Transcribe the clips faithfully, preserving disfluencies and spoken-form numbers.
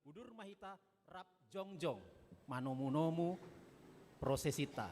Udur ma hita rap jongjong manomunomu prosesinta.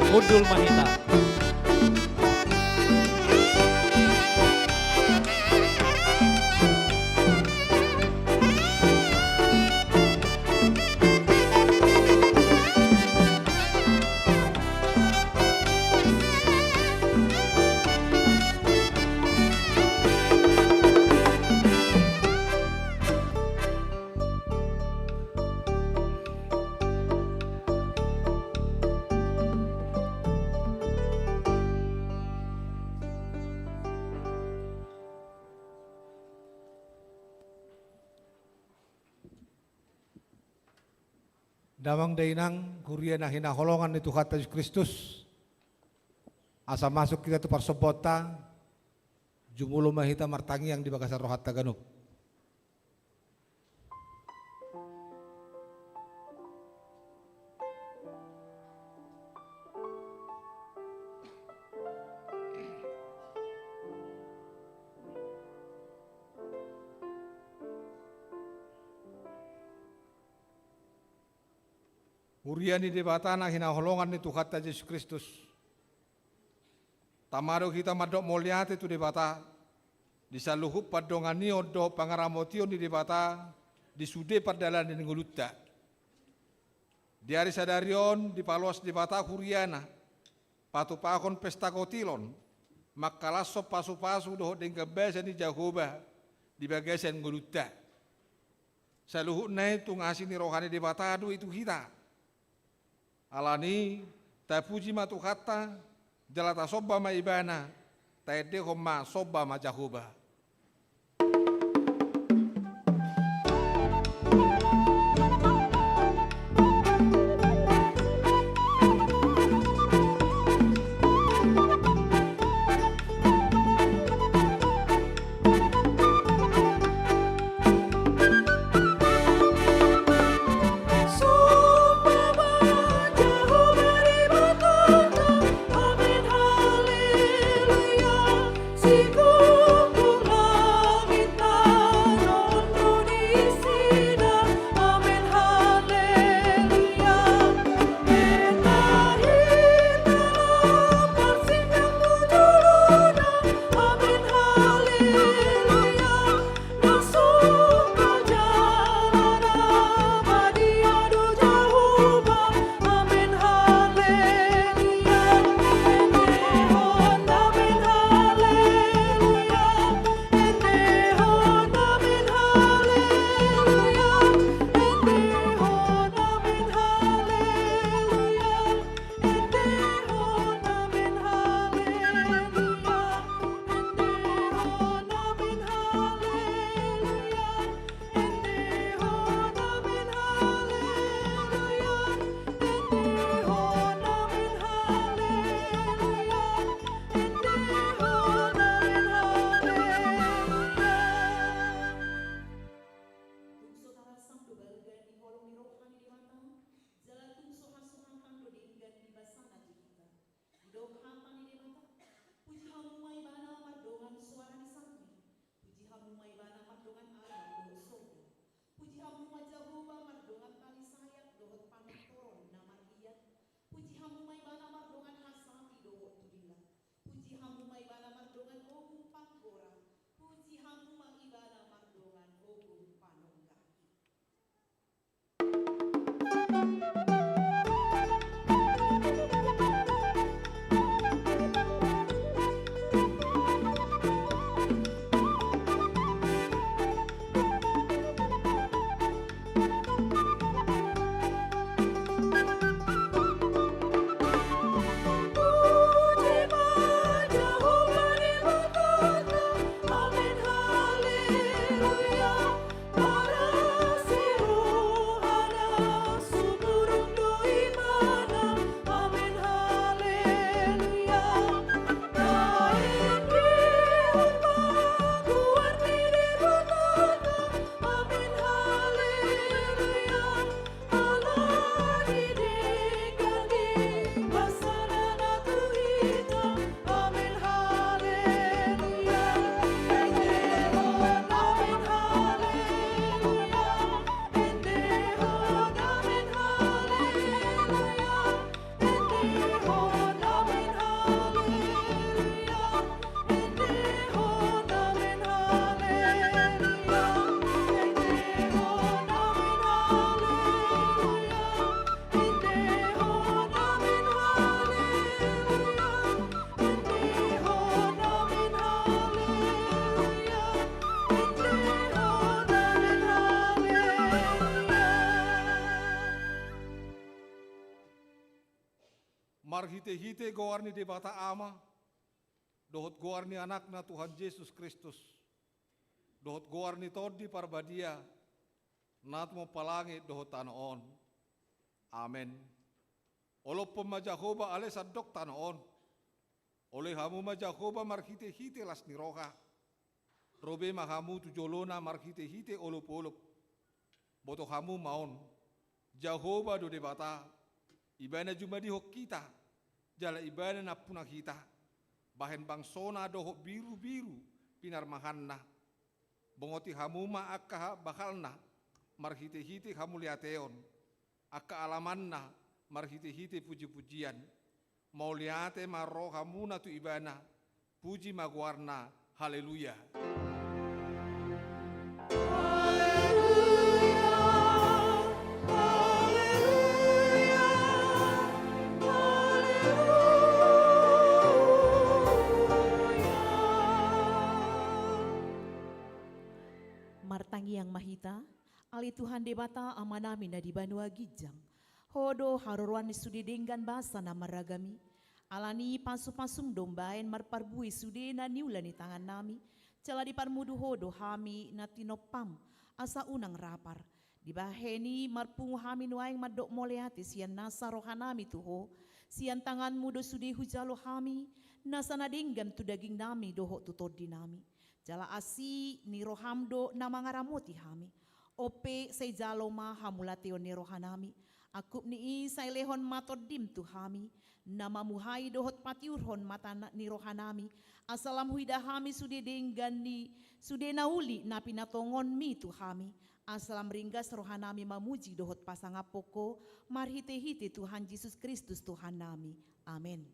Hundul ma hita. Damang dainang, huria na hinaholongan ni Tuhanta Jesus Kristus, asa masuk hita tu parsombaonta, jumolo ma hita martangiang di bagasan rohanta ganup. Huria ni Debata na hinaholongan ni Tuhanta Jesus Kristus. Tama do hita mandok mauliate tu Debata, di saluhut pandonganion dohot pangaramotion ni Debata, di sude pardalanan ni ngolunta. Di ari sadari on, dipaloas Debata huriana, patupahon pesta kotilon, mangkalashon pasupasu dohot denggan basa ni Jahowa, di bagasan ngolunta. Saluhutna i tung asi ni roha ni Debata do i tu hita. Alani i, tapuji ma Tuhanta, jala tasomba ma Ibana, taendehon ma somba ma Jahowa. Tung so tarasam do balga ni holong ni roha ni Debata, jala tung so hasuhatan do denggan ni basana tu hita. Didok hata ni Debata: Puji hamu ma Ibana mardongan suara ni sangkir. Puji hamu ma Ibana mardongan alam dohot sorga. Puji hamu ma Jahowa mardongan tali sayat dohot panontoron na marliat. Puji hamu ma Ibana mardongan hasapi dohot tudingan. Puji hamu ma Ibana mardongan ogung panggora. Puji hamu ma Ibana mardongan ogung panonggahi. Marhitehite goar ni Debata Ama, dohot goar ni Anakna Tuhan Jesus Kristus, dohot goar ni Tondi Parbadia, na tumompa langit dohot tano on. Amen. Olophon ma Jahowa ale sandok tano on. Oloi hamu ma Jahowa marhitehite las ni roha. Ro be ma hamu tu jolona marhitehite olopolop. Boto hamu ma on, Jahowa do Debata, Ibana jumadihon hita, jala Ibana nampuna hita, bahen bangsona dohot birubiru pinarmahanna. Bongoti hamu ma angka ha-, bahalna marhitehite hamuliateon, angka alamanna marhitehite pujipujian. Mauliate ma rohamuna tu Ibana, puji ma goarna. Haleluya. Martangiang ma hita. Ale Tuhan Debata Amanami na di banua ginjang, Ho do haroroan ni sude denggan basa na marragam i. Alani i pasu-pasum do umbahen marparbue sude na niula ni tangannami, jala diparmudu Ho do hami na tinompam, asa unang rapar. Dibahen i marpungu hami nuaeng mandok mauliate sian nasa rohanami tu Ho, sian tanganmu do sude hujalo hami, nasa na denggan tu dagingnami dohot tu tondinami. Jala asi ni roham do na mangaramoti hami. On pe sai jalo ma hamauliateon ni rohanami. Angkup ni i sai lehon ma tondim tu hami, na mamuhai dohot patiurhon mata na-, ni rohanami, asa lam huida hami sude denggan ni sude na uli na pinatongonmi tu hami, asa lam ringgas rohanami mamuji dohot pasangaphon Ho, marhite-hite Tuhan Jesus Kristus Tuhannami. Amen.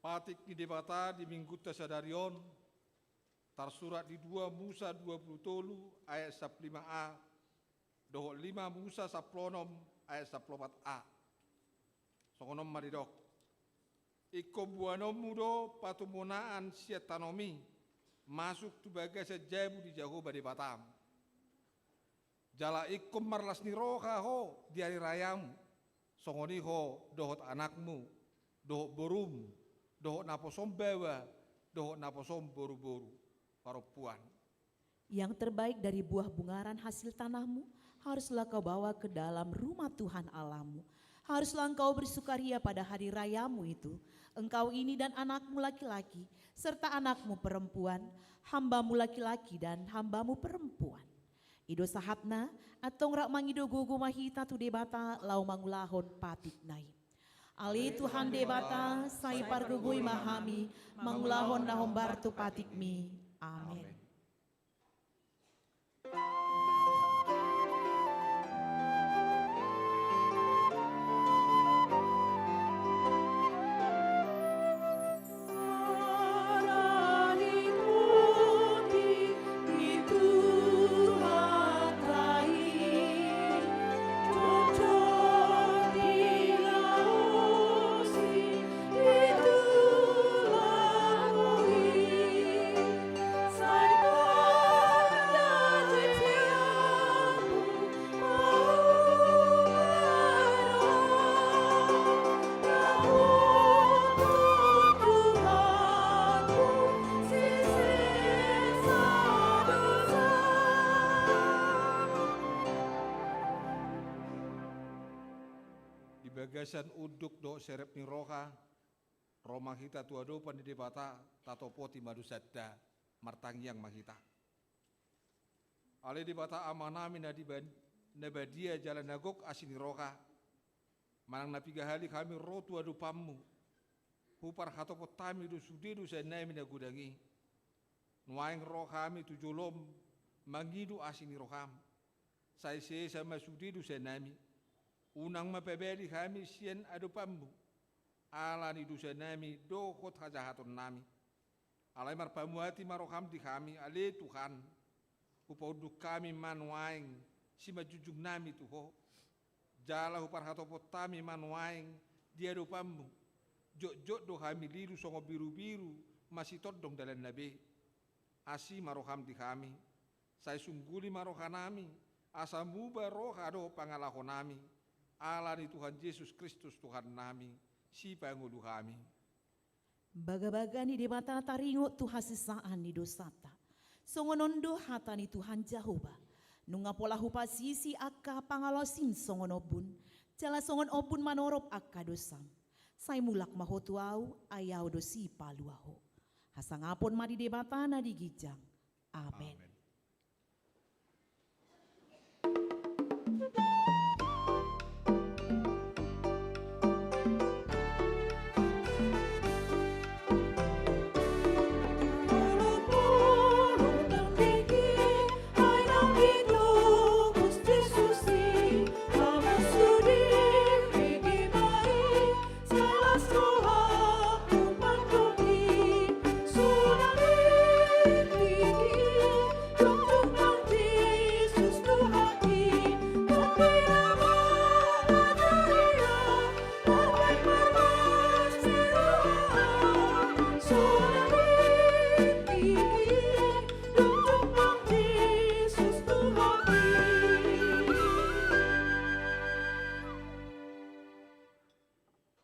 Patik ni Debata di Minggunta sadari on tarsurat di dua Musa dua pulu tolu ayat sampulu lima a dohot lima Musa sampulu onom ayat sampulu opat a. Songon on ma didok: Ingkon boanonmu do patumonaan sian tanomi, masuk tu bagasan jabu ni Jahowa Debatam. Jala ingkon marlas ni roha ho di ari rayamu, songon i ho dohot anakmu, dohot borum, dohot naposom baoa, dohot naposom boruboru parompuan. Yang terbaik dari buah bungaran hasil tanahmu, haruslah kau bawa ke dalam rumah Tuhan Allahmu. Haruslah engkau bersukaria pada hari rayamu itu, engkau ini dan anakmu laki-laki, serta anakmu perempuan, hambamu laki-laki dan hambamu perempuan. I do sahatna, antong rap mangido gogo ma hita tu Debata laho mangulahon patikna i. Ale Tuhan Debata, sai pargogoi ma hami mangulahon na hombar tu patikmi. Amen. Amen. Di bagasan unduk dohot serep ni roha, ro ma hita tu adopan ni Debata, tatopoti ma dosanta, martangiang ma hita. Ale Debata Amanami na di ban-, na badia jala na gok asi ni roha, manang na piga hali hami ro tu adopanmu, huparhatopot hami do sude dosanami na godang i. Nuaeng ro hami tu jolom mangido asi ni roham. Sai sesa ma sude dosanami. Unang ma pabali hami sian adopanmu, ala ni dosanami dohot hajahatonnami. Alai marpamuati ma roham di hami, ale Tuhan, hupaunduk hami ma nuaeng simanjujungnami tu Ho. Jala huparhatopot hami ma nuaeng di adopanmu. Jotjot do hami lilu songon birubiru, masitondong dalanna be. Asi ma roham di hami, sai sungguli ma rohanami, asa muba roha dohot pangalahonami, ala ni Tuhan Jesus Kristus Tuhannami, Sipangolu hami. Bagabaga ni Debata taringot tu hasesaan ni dosanta. Songon on do hata ni Tuhan Jahowa: Nunga pola hupasisi angka pangalaosim songon ombun, jala songon ombun manorop angka dosam. Sai mulak ma ho tu Ahu, ai Ahu do Sipalua ho. Hasangapon ma di Debata na di ginjang. Amen. Amen.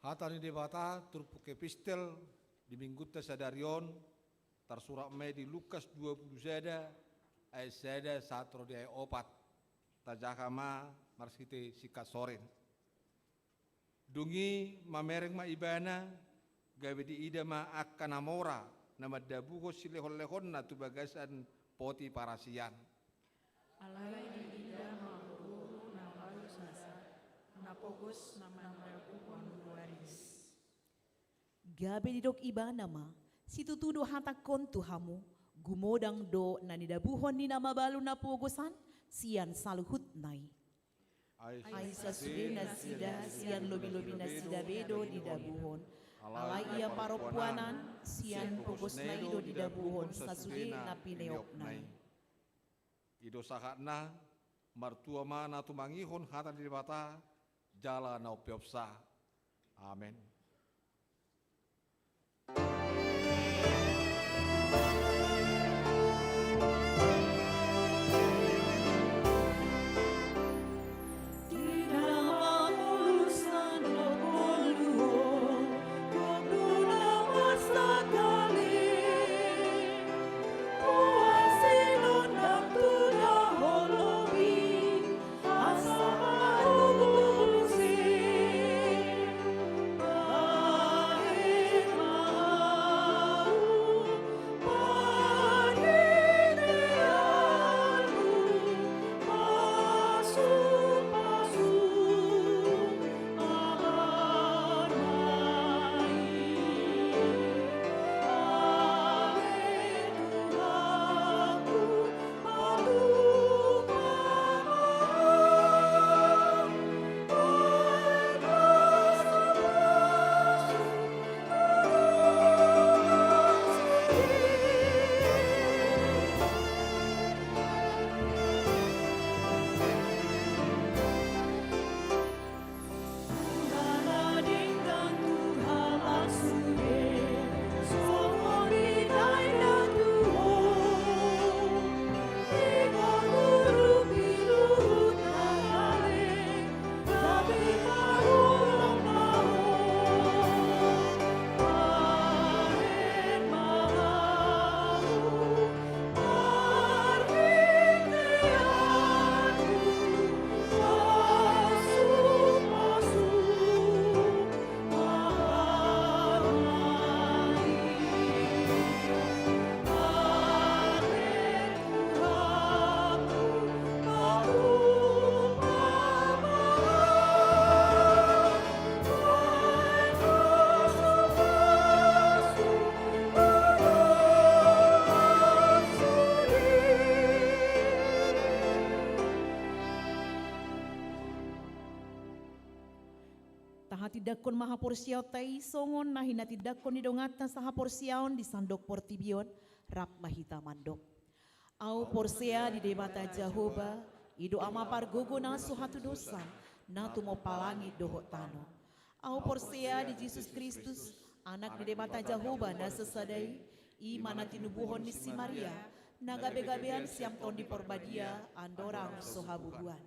Hata ni Debata turpuk epistel di Minggunta sadari on, tarsurat ma i di Lukas dua pulu sada ayat sada sahat ro di ayat opat. Tajaha ma marhite singkat soring. Dung i mamereng ma ibana, gabe diida ma angka na mora na mandabuhon silehonlehonna tu bagasan poti parasian. Alai diida ma boru na balu sasa, na pogos na mandabuhon waris. Gabe didok ibana ma: Situtu do hatangkon tu hamu, gumodang do na nidabuhon ni na mabalu na pogos an sian saluhutna i. Ai sasude nasida sian lobilobi nasida be do didabuhon. Alai ia parompuanan, sian pogosna i do didabuhon sasude na pineopna i. I do sahatna. Martua ma na tumangihon hata ni Debata jala na umpeopsa. Amen. Tindanghon ma haporseaonta i songon na hinatindangkon ni donganta sahaporseaon di sandok portibi on. Rap ma hita mandok. Ahu porsea di Debata Jahowa, i do Ama pargogo na so hatudosan, na tumompa langit dohot tano. Ahu porsea di Jesus Kristus, Anak ni Debata Jahowa na sasada i, i ma na tinubuhon ni si Maria, na gabegabean sian Tondi Porbadia, andorang so habubuan.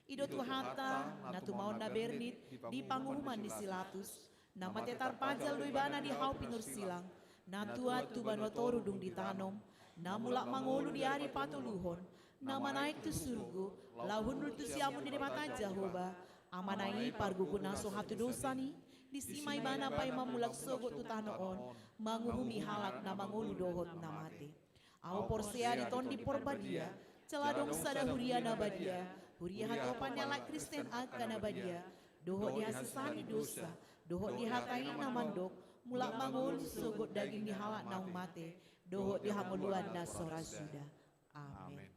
I do Tuhanta, na tumaon na bernit di panguhuman ni si Latus, na mate tarpajal do ibana di hau pinursilang, na tuat tu banua toru dung ditanom, na mulak mangolu di ari patoluhon, na manaek tu surgo, laho hundul tu siamun ni Debata Jahowa, Amana i pargogo na so hatudosan i, disi ma ibana paima mulak sogot tu tano on, manguhumi halak na mangolu dohot na mate. Ahu porsea di Tondi Porbadia, jala adong sada huria na badia, huria hatopan ni halak Kristen angka na badia, dohot di hasesaan ni dosa, dohot di hata i na mandok, mulak mangolu sogot daging ni halak naung mate, dohot di hangoluan na so ra suda. Amen.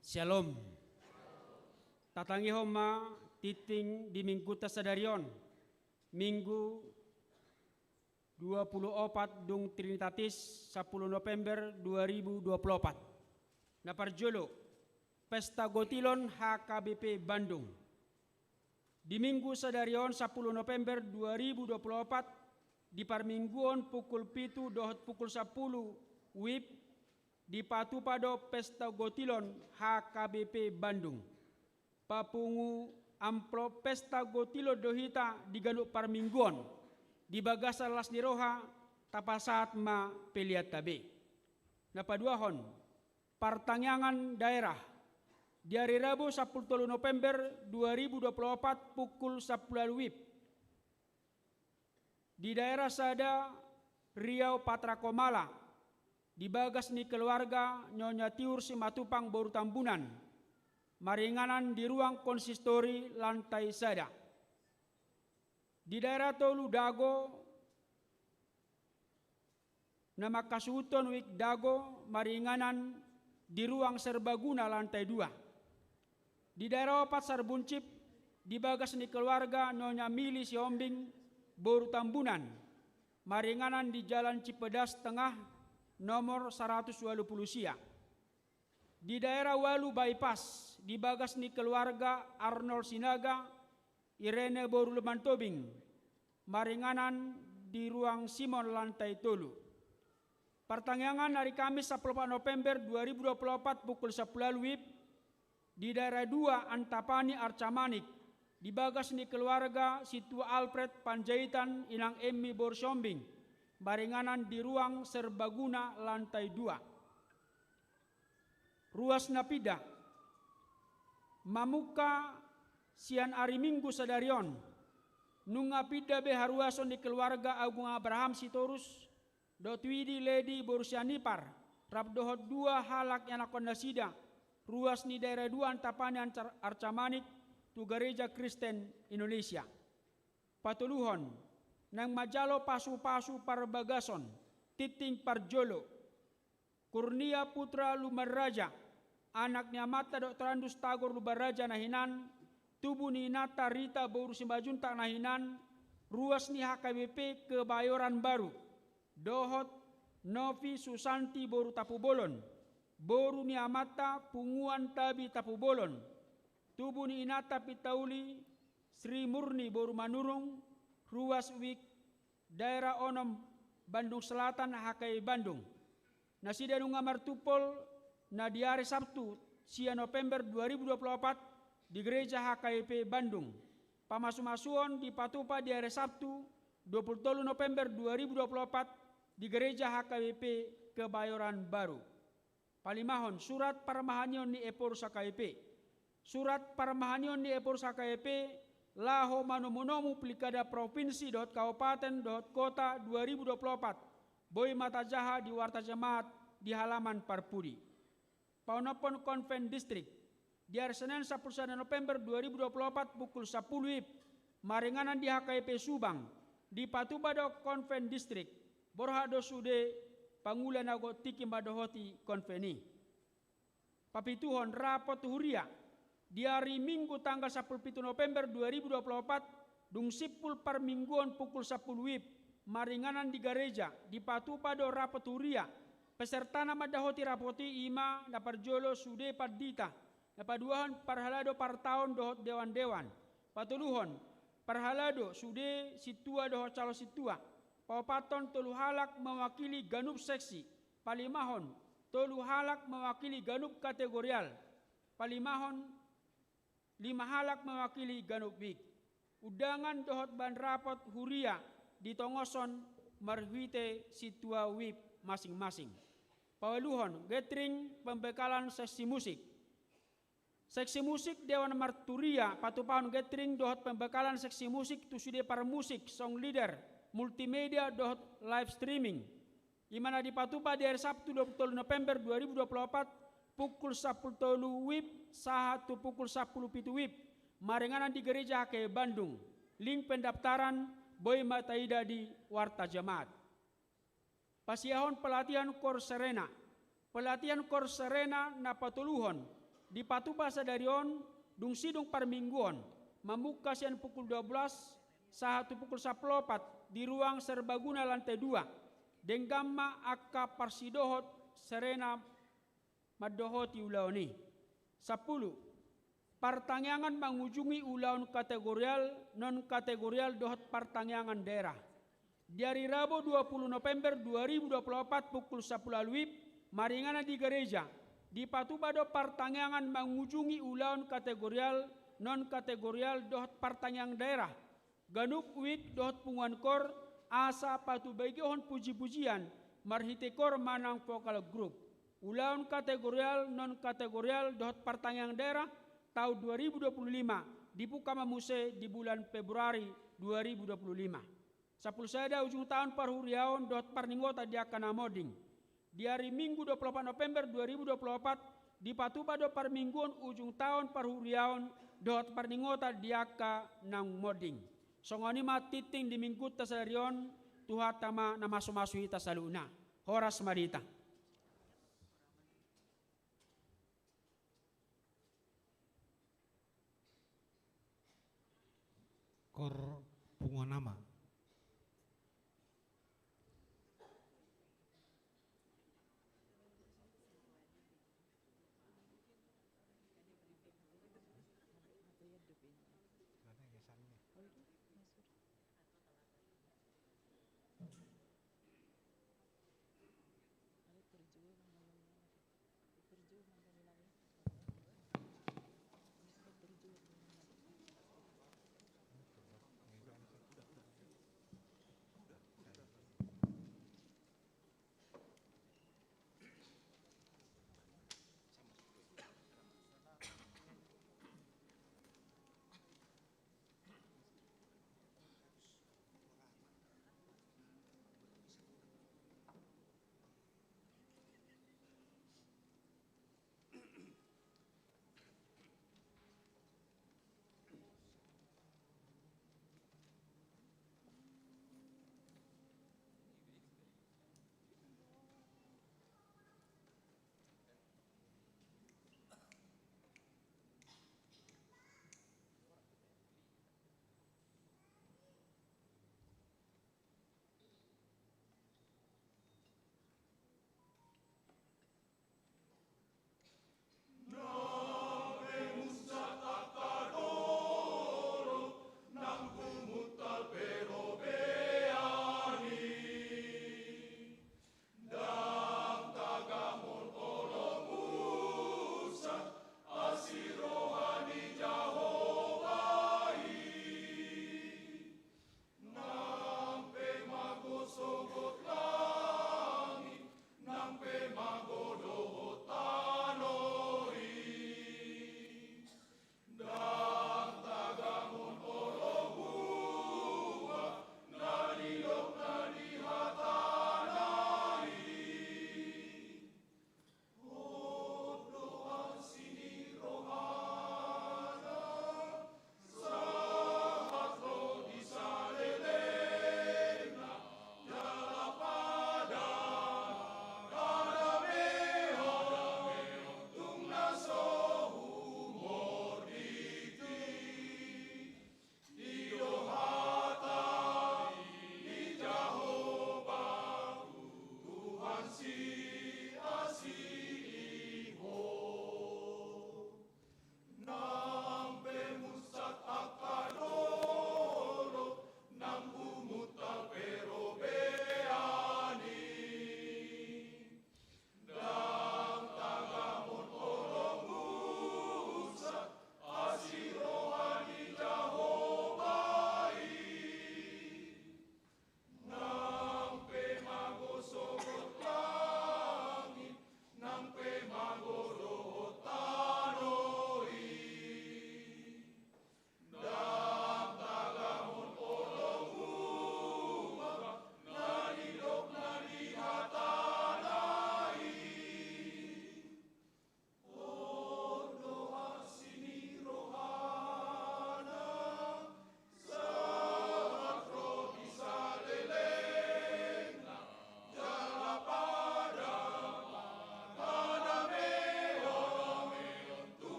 Syalom. Tatangihon ma tingting di Mingguta sadari on, Minggu dua puluh opat dung Trinitatis, sapuluh November dua ribu dua puluh opat. Na parjolo, Pesta Gotilon H K B P Bandung. Di Minggu sadari on, sapuluh November dua ribu dua puluh opat, di parmingguon pukul pitu dohot pukul sapuluh wib, dipatupa do Pesta Gotilon H K B P Bandung. Papungu amplop Pesta Gotilon do hita di ganup parmingguon, di bagasan las ni roha, tapasahat ma peleanta be. Na paduahon, partangiangan daerah. Di ari Rabu sapuluh tolu November dua ribu dua puluh opat pukul sapuluh ualu wib. Di daerah sada Riau Patra Komala, di bagas ni keluarga Nyonya Tiur Simatupang boru Tambunan, maringanan di ruang konsistori lantai sada. Di daerah tolu Dago, na mangkasuhuthon Wik Dago maringanan di ruang serbaguna lantai dua. Di daerah opat Sarbuncit, di bagas ni keluarga Nyonya Mili Sihombing boru Tambunan, maringanan di Jalan Cipedas Tengah nomor saratus ualu pulu sia. Di daerah ualu Bypass, di bagas ni keluarga Arnold Sinaga, Irene boru Lumantobing, maringanan di ruang Simon lantai tolu. Partangiangan ari Kamis sapuluh opat November dua ribu dua puluh opat pukul sapuluh ualu wib, di daerah dua Antapani Arcamanik, di bagas ni keluarga Situa Alfred Panjaitan Inang Emmi boru Sihombing, maringanan di ruang serbaguna lantai dua. Ruas na pinda. Mamungka sian ari Minggu sadari on, nunga pinda be haruason ni keluarga Agung Abraham Sitorus dohot Widi Ledi boru Sianipar, rap dohot dua halak ianakhon nasida, ruas ni daerah dua Antapani Ancar-, Arcamanik, tu Gareja Kristen Indonesia. Patoluhon, naeng manjalo pasupasu parbagason, tingting parjolo. Kurnia Putra Lumbanraja, anak ni amanta Doktorandus Tagor Lumbanraja na hinan, tubu ni inanta Rita boru Simanjuntak na hinan, ruas ni H K B P Kebayoran Baru, dohot Novi Susanti boru Tampubolon, boru ni amanta Punguan Tabi Tampubolon, tubu ni inanta Pintauli Sri Murni boru Manurung, ruas Wik daerah onom Bandung Selatan H K I Bandung. Nasida nunga martumpol na di ari Sabtu sia November dua ribu dua puluh opat di Gereja H K I P Bandung. Pamasumasuon dipatupa di ari Sabtu dua puluh tolu November dua ribu dua puluh opat di Gereja H K I P Kebayoran Baru. Palimahon, surat parmahanion ni Ephorus H K I P. Surat parmahanion ni Ephorus H K I P laho manomunomu pilkada provinsi dohot kabupaten dohot kota dua ribu dua puluh opat, boi ma tajaha di Warta Jemaat di halaman parpudi. Paonomhon konven distrik. Di ari Senen sapuluh sada November dua ribu dua puluh opat pukul sapuluh wib, maringanan di H K I P Subang, dipatupa do konven distrik, borhat do sude pangula na godang tingki mandohoti konven i. Papituhon, rapot huria. Di ari Minggu tanggal sampulu pitu November dua ribu dua puluh opat, dung simpul parmingguon pukul sampulu wib, maringanan di gareja, dipatupa do rapot huria. Pesertana mandahoti rapot i ima na parjolo sude pandita, na paduahon parhalado partaon dohot dewan-dewan, patoluhon parhalado sude sintua dohot calon sintua, paopathon tolu halak mewakili ganup seksi, palimahon tolu halak mewakili ganup kategorial, palimahon lima halak mewakili ganup wik. Undangan dohot bahan rapot huria ditongoshon marhite sintua wib masing-masing. Paualuhon, gathering pembekalan seksi musik. Seksi musik dewan marturia patupahon gathering dohot pembekalan seksi musik tu sude parmusik, song leader, multimedia dohot live streaming. Ima na dipatupa di ari Sabtu dua puluh tolu November dua ribu dua puluh opat, pukul sampulu tolu wib sahat tu pukul sampulu pitu wib, maringanan di Gereja H K I Bandung. Link pendaftaran boi ma taida di Warta Jemaat. Pasiahon pelatihan kor Serena. Pelatihan kor Serena na patoluhon dipatupa sadari on dung sidung parmingguon, mamungka sian pukul dua belas sahat tu pukul sampulu opat di ruang serbaguna lantai dua. Denggan ma angka parsidohot Serena mandohoti ulaon i. Sampulu. Partangiangan mangujungi ulaon kategorial, non kategorial dohot partangiangan daerah. Di ari Rabu dua puluh November dua ribu dua puluh opat pukul sampulu ualu wib, maringanan di gareja, dipatupa do partangiangan mangujungi ulaon kategorial, non kategorial dohot partangiangan daerah. Ganup wik dohot punguan kor asa patubegehon puji-pujian marhite kor manang vokal grup. Ulaon kategorial, non kategorial dohot partangiangan daerah taon dua ribu dua puluh lima dibuka ma muse di bulan Februari dua ribu dua puluh lima. Sampulu sada, ujung taon parhuriaon dohot parningotan di angka na monding. Di ari Minggu dua puluh opat November dua ribu dua puluh opat, dipatupa do parmingguon ujung taon parhuriaon dohot parningotan di angka na monding. Songon i ma tintin di Minggunta sadari on. Tuhanta ma na masu-masu hita saluhutna. Horas ma di hita. Kor punguan ama.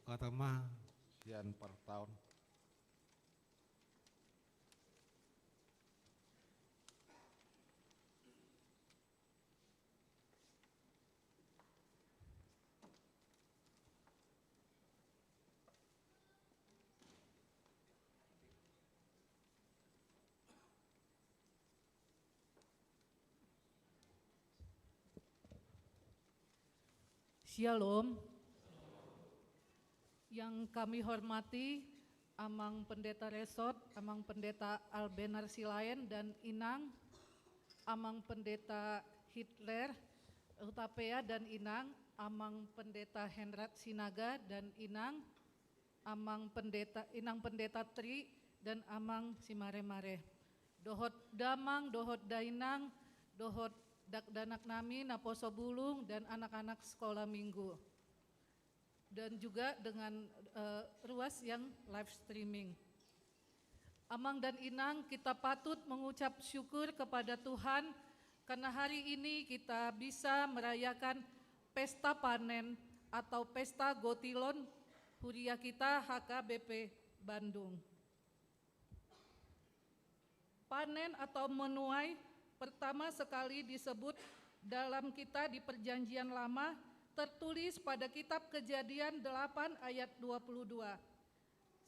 Hata ma sian partaon. Syalom. Yang kami hormati Amang Pendeta Resort, Amang Pendeta Albenar Silaen dan Inang, Amang Pendeta Hitler Hutapea dan Inang, Amang Pendeta Henrat Sinaga dan Inang, Amang Pendeta, Inang Pendeta Tri, dan Amang Simare-mare. Dohot damang, dohot dainang, dohot dakdanak nami naposo bulung dan anak-anak sekolah minggu. Dan juga dengan, eh, ruas yang live streaming. Amang dan Inang, kita patut mengucap syukur kepada Tuhan karena hari ini kita bisa merayakan pesta panen atau pesta gotilon huria kita H K B P Bandung. Panen atau menuai pertama sekali disebut dalam kita di Perjanjian Lama, tertulis pada kitab Kejadian delapan ayat dua puluh dua.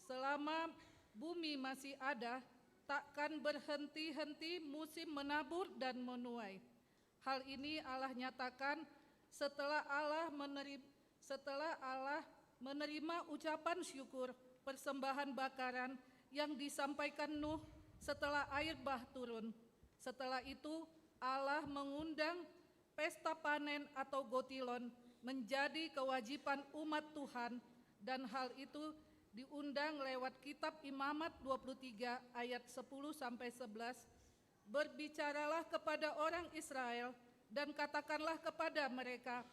Selama bumi masih ada, takkan berhenti-henti musim menabur dan menuai. Hal ini Allah nyatakan setelah Allah meneri-, setelah Allah menerima ucapan syukur persembahan bakaran yang disampaikan Nuh setelah air bah turun. Setelah itu, Allah mengundang pesta panen atau gotilon menjadi kewajiban umat Tuhan, dan hal itu diundang lewat kitab Imamat dua puluh tiga ayat sepuluh sampai sebelas. Berbicaralah kepada orang Israel dan katakanlah kepada mereka,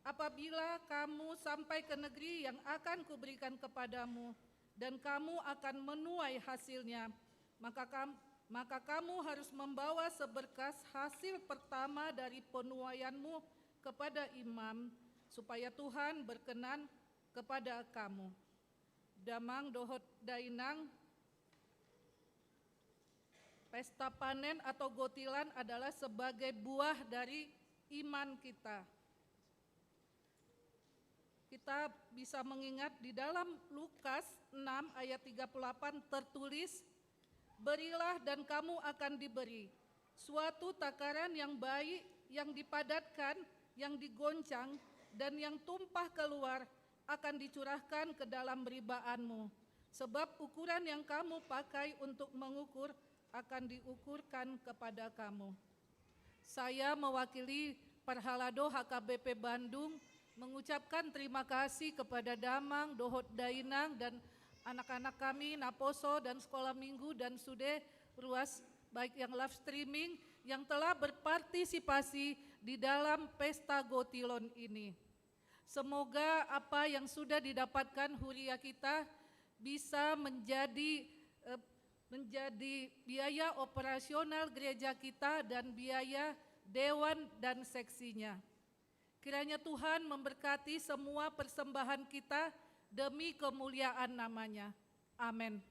apabila kamu sampai ke negeri yang akan kuberikan kepadamu, dan kamu akan menuai hasilnya, maka kam-, maka kamu harus membawa seberkas hasil pertama dari penuaianmu kepada imam, supaya Tuhan berkenan kepada kamu. Damang dohot dainang, pesta panen atau gotilan adalah sebagai buah dari iman kita. Kita bisa mengingat di dalam Lukas enam ayat tiga puluh delapan tertulis, "Berilah dan kamu akan diberi. Suatu takaran yang baik, yang dipadatkan, yang digoncang, dan yang tumpah keluar akan dicurahkan ke dalam ribaanmu. Sebab ukuran yang kamu pakai untuk mengukur akan diukurkan kepada kamu." Saya mewakili Parhalado H K B P Bandung mengucapkan terima kasih kepada damang dohot dainang dan anak-anak kami naposo dan sekolah minggu dan sude ruas, baik yang live streaming, yang telah berpartisipasi di dalam pesta gotilon ini. Semoga apa yang sudah didapatkan huria kita bisa menjadi, eh, menjadi biaya operasional gereja kita dan biaya dewan dan seksinya. Kiranya Tuhan memberkati semua persembahan kita demi kemuliaan nama-Nya. Amin.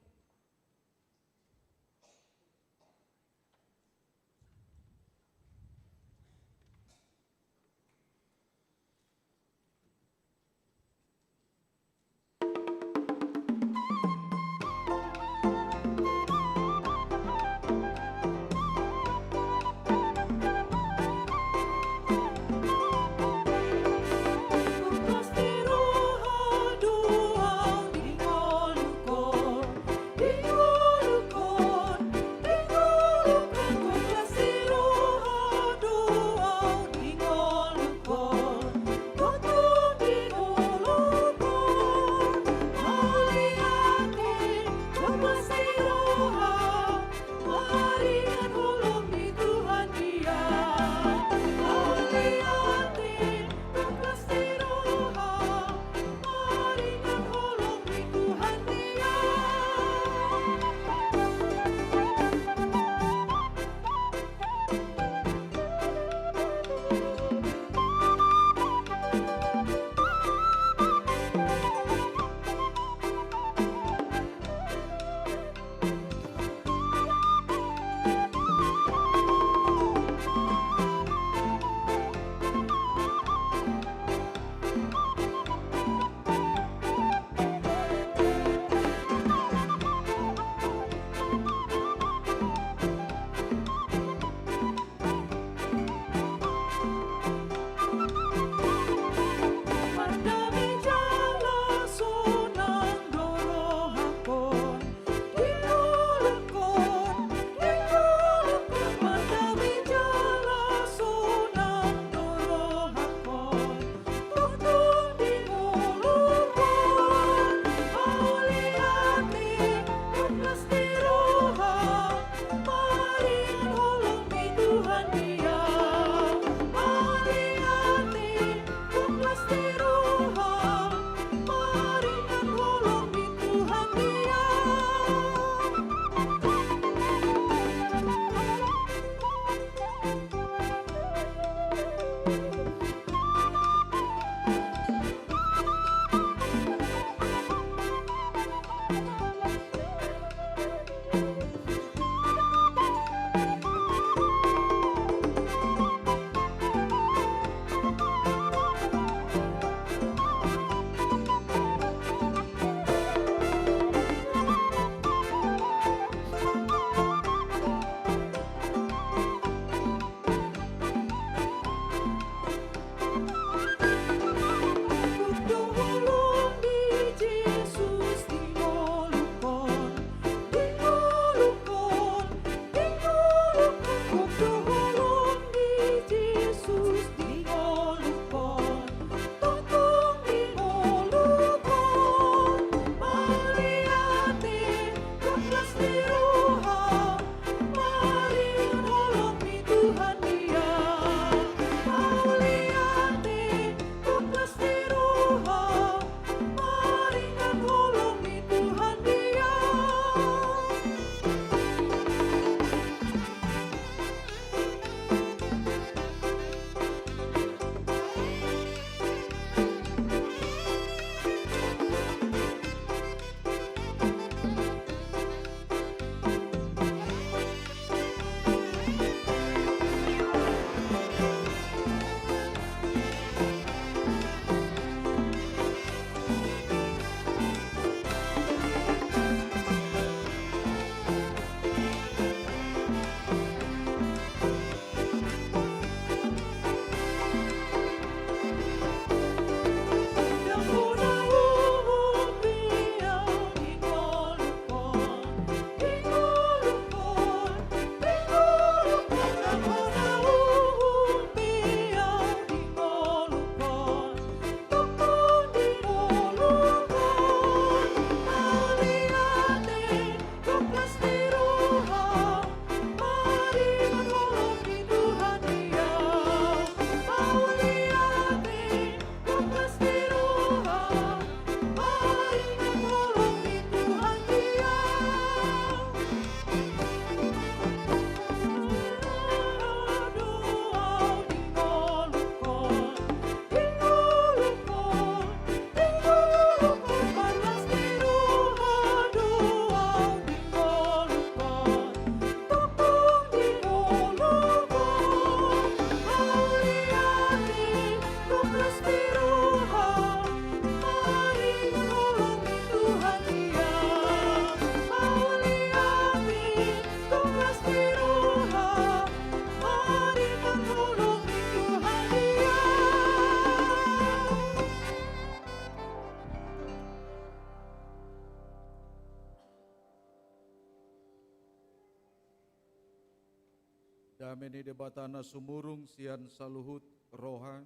Dame ni Debata na sumurung sian saluhut roha,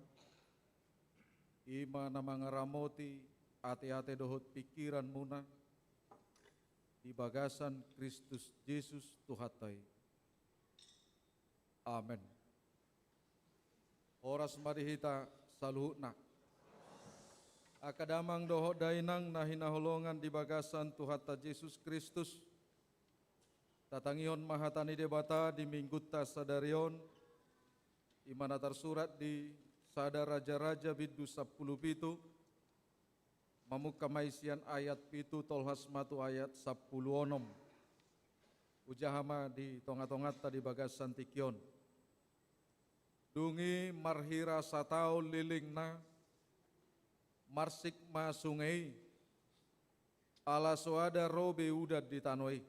i ma na mangaramoti ateate dohot pingkiranmuna di bagasan Kristus Jesus Tuhanta i. Amen. Horas ma di hita saluhutna. Angka damang dohot dainang na hinaholongan di bagasan Tuhanta Jesus Kristus, tatangihon ma hata ni Debata di Minggunta sadari on, i ma na tarsurat di Sada Raja-raja bindu sampulu pitu, mamungka ma i sian ayat pitu tolhas ma tu ayat sampulu onom. Hujaha ma di tonga-tonganta di bagasan tingki on. Dung i marhira sataon lelengna, marsik ma sunge i, ala so ada ro be udan di tano i.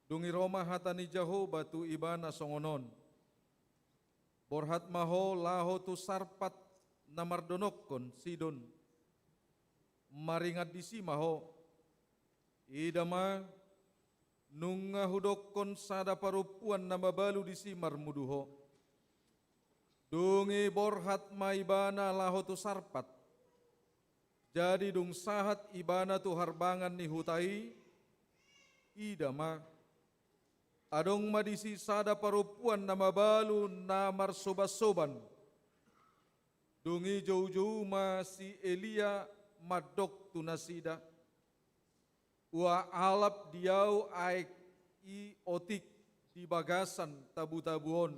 Dung i ro ma hata ni Jahowa tu ibana songon on: Borhat ma ho laho tu Sarpat na mardonokkon Sidon, maringan disi ma ho. Ida ma, nunga hudokkon sada parompuan na mabalu disi marmudu ho. Dung i borhat ma ibana laho tu Sarpat. Jadi dung sahat ibana tu harbangan ni huta i, ida ma, adong ma disi sada parompuan na mabalu na marsoban-soban. Dung i joujou ma si Elia mandok tu nasida: Hualap di ahu aek i otik di bagasan tabu-tabu on,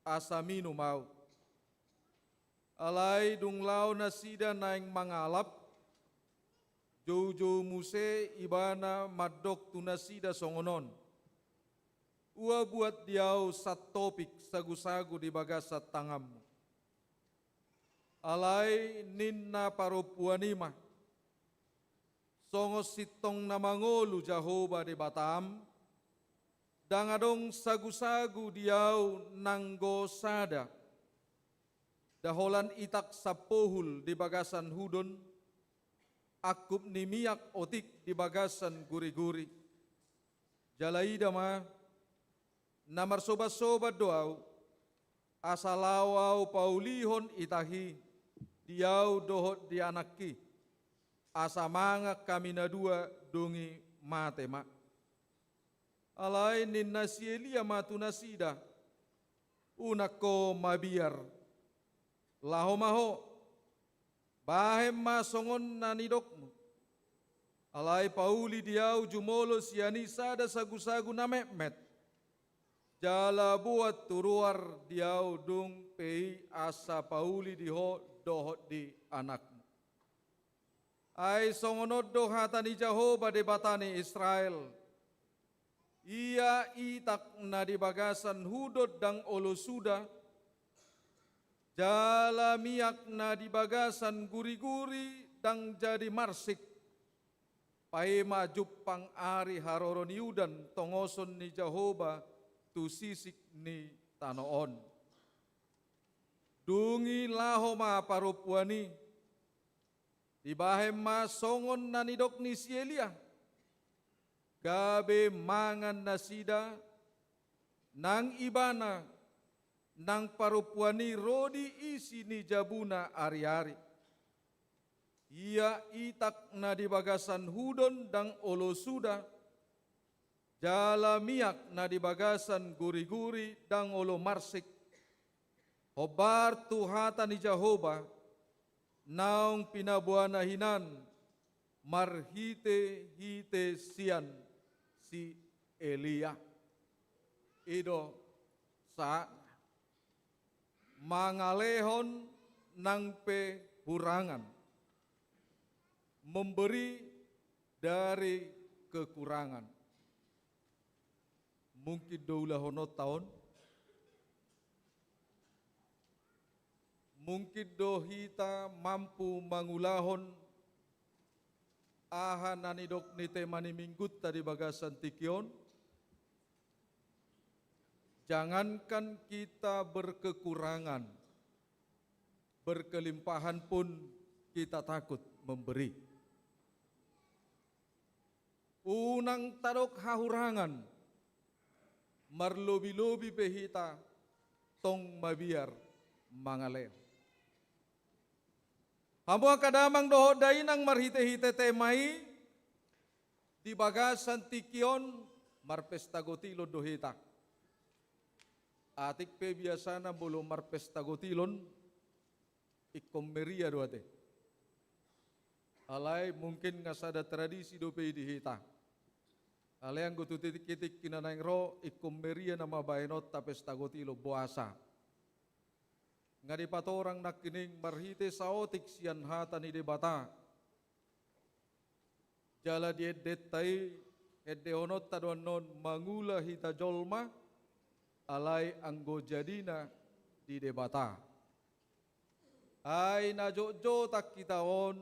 asa minum ahu. Alai dung laho nasida naeng mangalap, joujou muse ibana mandok tu nasida songon on: Ua buat di ahu santopik sagu-sagu di bagasan tanganmu. Alai ninna parompuan i ma: Songon sintong na mangolu Jahowa Debatam, ndang adong sagu-sagu di ahu nanggo sada, da holan itak sampohul di bagasan hudon, angkup ni miak otik di bagasan guri-guri. Jala ida ma, na marsoban-soban do ahu, asa laho ahu paulihon itak i di ahu dohot di anakki, asa mangan hami na dua, dung i mate ma. Alai ninna si Elia ma tu nasida: Unang ho mabiar, laho ma ho, bahen ma songon na nidokmu. Alai pauli di ahu jumolo sian i sada sagu-sagu na metmet, jala buat tu ruar di ahu dung pe i, asa pauli di ho dohot di anakmu. Ai songon on do hata ni Jahowa Debata ni Israel: Ia itak na di bagasan hudon ndang olo suda, jala miak na di bagasan guri-guri ndang jadi marsik, paima jumpang ari haroro ni udan tongoson ni Jahowa tu sisik ni tano on. Dung i laho ma parompuan i, dibahen ma songon na nidok ni si Elia, gabe mangan nasida, nang ibana, nang parompuan i ro di isi ni jabuna ari-ari. Ia itak na di bagasan hudon ndang olo suda, jala miak na di bagasan guri-guri ndang olo marsik, hombar tu hata ni Jahowa, naung pinaboana hinan marhite-hite sian si Elia. I do sahatna. Mangalehon nang pe hurangan. Memberi dari kekurangan. Mungkin do ulahononta on. Mungkin do hita mampu mangulahon aha na nidok ni tema ni Minggunta di bagasan tingki on. Jangankan kita berkekurangan, berkelimpahan pun kita takut memberi. Unang tadok hahurangan marlobi-lobi pe hita tong mabiar mangalean. Hamu angka damang dohot dainang, marhite-hite tema i, di bagasan tingki on marpesta gotilon do hita. Atik pe biasana molo marpesta gotilon, ingkon meria do ate. Alai mungkin nga sada tradisi dope i di hita. Alai anggo tu tingki-tingki na naeng ro, ingkon meria nama baenonta pesta gotilon, boasa? Nga dipatorang nangkining marhite saotik sian hata ni Debata. Jala di endenta i, endehononta do annon mangula hita jolma, alai anggo jadina di Debata. Ai na jotjotan hita on,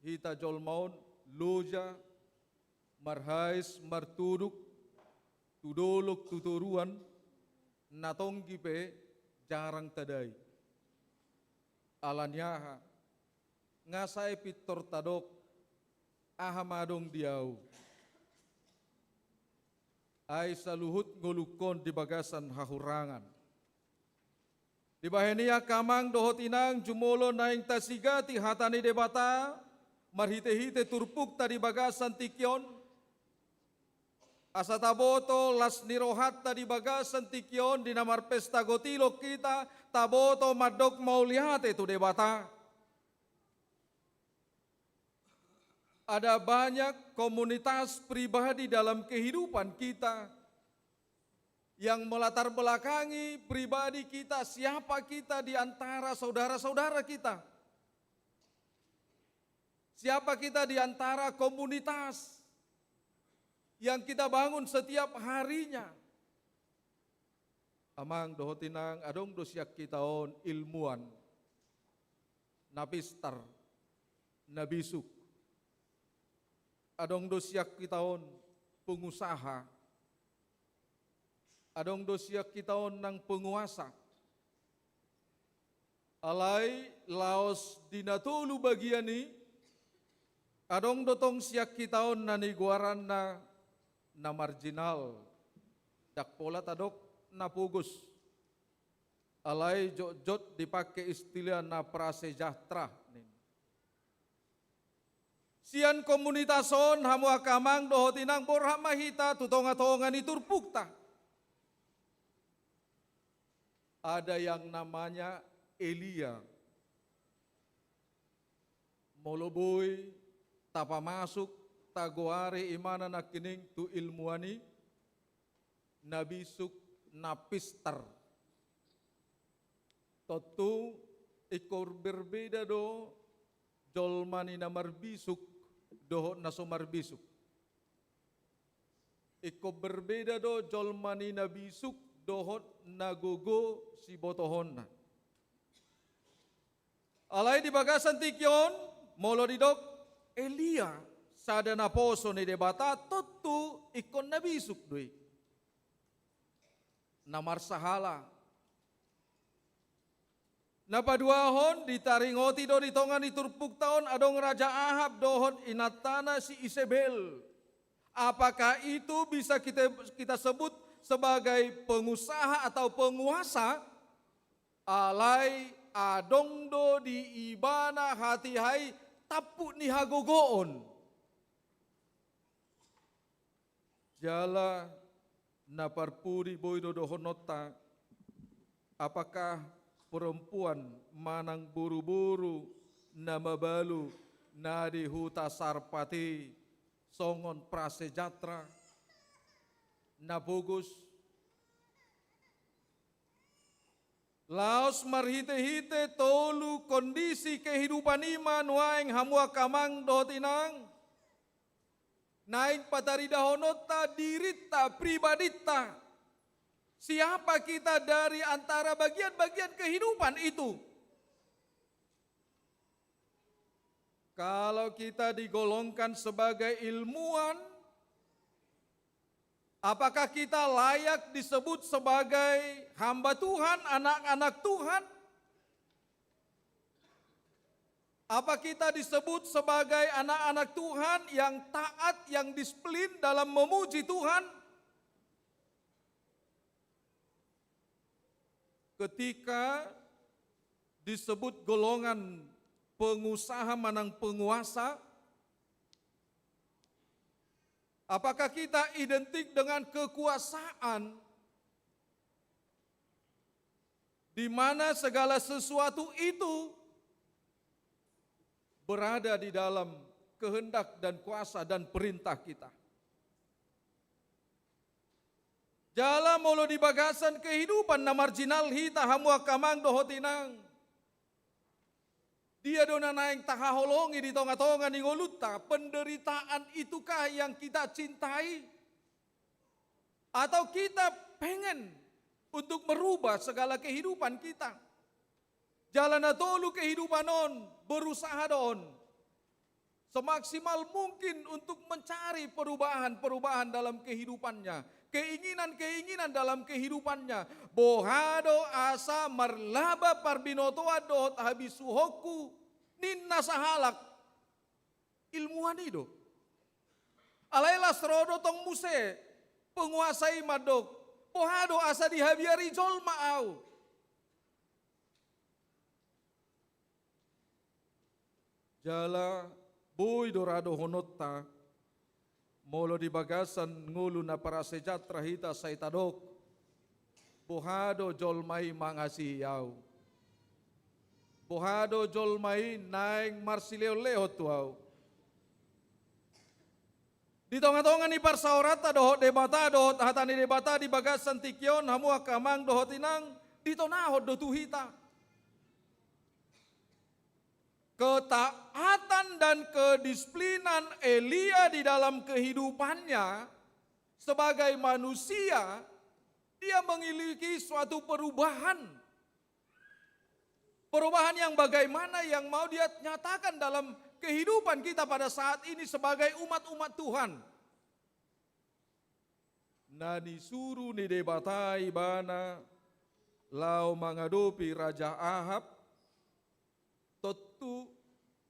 hita jolma on, loja, marhais, martuduk, tu dolok, tu toruan, na tonggi pe jarang tadai. Ala ni aha? Nga sai pintor tadok, aha ma adong di ahu. Ai saluhut ngolungkon di bagasan hahurangan. Dibahen i angka amang dohot inang, jumolo naeng tasigati hata ni Debata, marhite-hite turpukta di bagasan tingki on, asa taboto las ni rohanta di bagasan tingki on, di na marpesta gotilon hita, taboto mandok mauliate tu Debata. Ada banyak komunitas pribadi dalam kehidupan kita yang melatar belakangi pribadi kita, siapa kita di antara saudara-saudara kita. Siapa kita di antara komunitas yang kita bangun setiap harinya. Amang dohot inang, adong do sian hita on ilmuwan, na pistar, na bisuk. Adong do sian hita on pengusaha. Adong do sian hita on nang penguasa. Alai laos di na tolu bagian i, adong do tong sian hita on na nigoaranna na marginal. Ndang pola tadok na pogos. Alai jotjot dipake istilah na prasejahtera ninna. Sian komunitas on, hamu angka amang dohot inang, borhat ma hita tu tonga-tonga ni turpukta. Ada yang namanya Elia. Molo boi tapamasuk, tagoari imana nangkining tu ilmuwan i, na bisuk, na pistar. Tontu ingkon berbeda do jolma ni na marbisuk dohot na so marbisuk. Ingkon berbeda do jolma ni na bisuk dohot na gogo sibotohonna. Alai di bagasan tingki on, molo didok Elia, sada naposo ni Debata, tontu ingkon na bisuk do i. Na marsahala. Na paduahon, ditaringoti do di tonga ni turpukta on, adong Raja Ahab dohot inantana si Isebel. Apakah itu bisa kita, kita sebut sebagai pengusaha atau penguasa? Alai adong do di ibana hatiha i tampuk ni hagogoon. Jala na parpudi boi do dohononta, apakah perempuan manang boru-boru na mabalu na di huta Sarpat i songon prasejahtera, na pogos, laos marhite-hite tolu kondisi kehidupan i ma nuaeng, hamu angka amang dohot inang, naeng pataridahononta dirinta, pribadinta. Siapa kita dari antara bagian-bagian kehidupan itu? Kalau kita digolongkan sebagai ilmuwan, apakah kita layak disebut sebagai hamba Tuhan, anak-anak Tuhan? Apa kita disebut sebagai anak-anak Tuhan yang taat, yang disiplin dalam memuji Tuhan? Ketika disebut golongan pengusaha manang penguasa, apakah kita identik dengan kekuasaan di mana segala sesuatu itu berada di dalam kehendak dan kuasa dan perintah kita? Jala molo di bagasan kehidupan na marginal hita, hamu angka amang dohot inang, dia do na naeng tahaholongi di tonga-tonga ni ngolunta? Penderitaan itukah yang kita cintai? Atau kita pengen untuk merubah segala kehidupan kita? Jala na tolu kehidupan on, berusaha do on semaksimal mungkin untuk mencari perubahan-perubahan dalam kehidupannya, keinginan-keinginan dalam kehidupannya. Boha do asa marlaba parbinotoan dohot habisuhonku, ninna sahalak. Ilmuwan i do. Alai las ro do tong muse penguasa i mandok, boha do asa dihabiari jolma au? Jala boi do ra dohononta, molo di bagasan ngolu na prasejahtera hita sai tadok, boha do jolma i mangasihi au? Boha do jolma i naeng marsilehon-lehon tu au? Di tonga-tonga ni parsaoranta dohot Debata, dohot hata ni Debata di bagasan tingki on, hamu angka amang dohot inang, ditonahon do tu hita ketaatan dan kedisiplinan Elia di dalam kehidupannya sebagai manusia. Dia memiliki suatu perubahan. Perubahan yang bagaimana yang mau dia nyatakan dalam kehidupan kita pada saat ini sebagai umat-umat Tuhan? Na disuru ni Debata ibana laho mangadopi Raja Ahab, tontu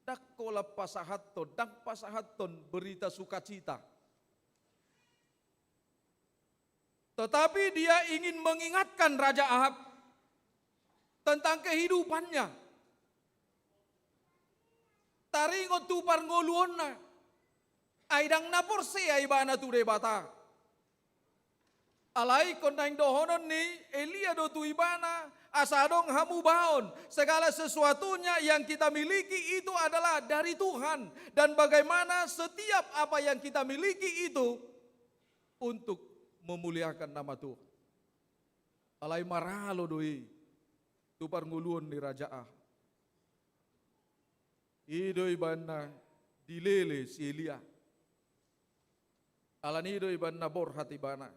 ndang holan pasahathon, ndang pasahathon berita sukacita. Tetapi dia ingin mengingatkan Raja Ahab tentang kehidupannya. Taringot tu parngoluonna. Ai ndang na porsea ibana tu Debata. Alai ingkon naeng dohonon ni Elia do tu ibana, asa adong hamubaon, segala sesuatunya yang kita miliki itu adalah dari Tuhan, dan bagaimana setiap apa yang kita miliki itu untuk memuliakan nama Tuhan. Alai maralo do i tu parngoluon ni Raja Ahab. I do ibana dilele si Elia. Alani i do ibana borhat ibana.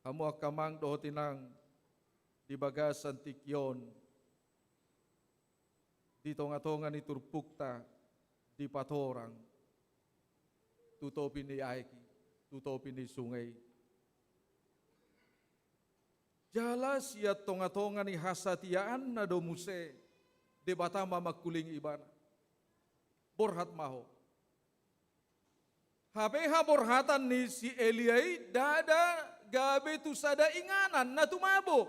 Hamu angka amang dohot inang, di bagasan tingki on, di tonga-tonga ni turpukta, dipatorang tu topi ni aek i, tu topi ni sunge i. Jala sian tonga-tonga ni hasatiaanna do muse Debata ma mangkulingi ibana. Borhat ma ho. Hape haborhatan ni si Elia i ndada gabe tu sada inganan na tumabo.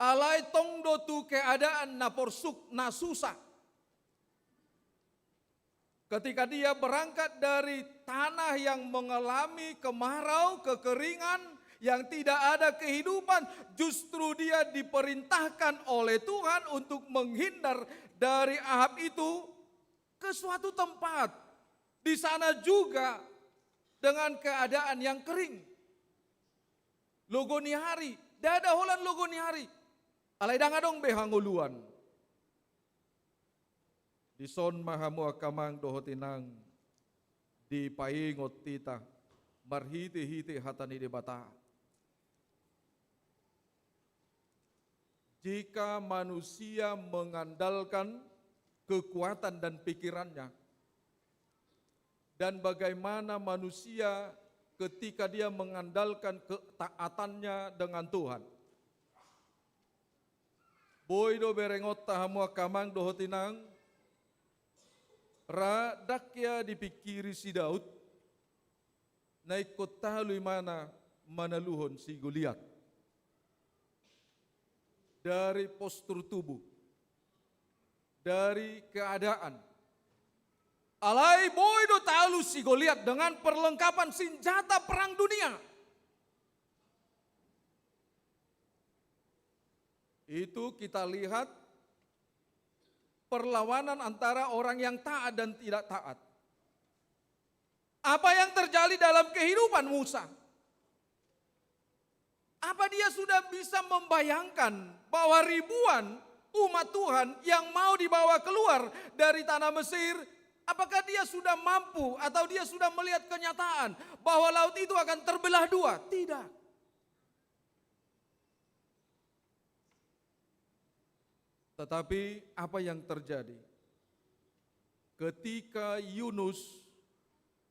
Alai tong do tu keadaan na porsuk, na susah. Ketika dia berangkat dari tanah yang mengalami kemarau, kekeringan, yang tidak ada kehidupan, justru dia diperintahkan oleh Tuhan untuk menghindar dari Ahab itu ke suatu tempat. Di sana juga dengan keadaan yang kering. Logo ni ari, ndada holan logo ni ari. Alai ndang adong be hangoluan. Dison ma hamu angka amang dohot inang, dipaingot hita marhite-hite hata ni Debata. Jika manusia mengandalkan kekuatan dan pikirannya, dan bagaimana manusia ketika dia mengandalkan ketaatannya dengan Tuhan. Boi do berengonta hamu angka amang dohot inang, ra ndang hea dipingkiri si Daud, na ingkon talu ibana manaluhon si Goliat. dari postur tubuh, dari keadaan. Alai boi do talu si Goliat dengan perlengkapan senjata perang dunia. Itu kita lihat perlawanan antara orang yang taat dan tidak taat. Apa yang terjadi dalam kehidupan Musa? Apa dia sudah bisa membayangkan bahwa ribuan umat Tuhan yang mau dibawa keluar dari tanah Mesir, apakah dia sudah mampu atau dia sudah melihat kenyataan bahwa laut itu akan terbelah dua? Tidak. Tetapi apa yang terjadi? Ketika Yunus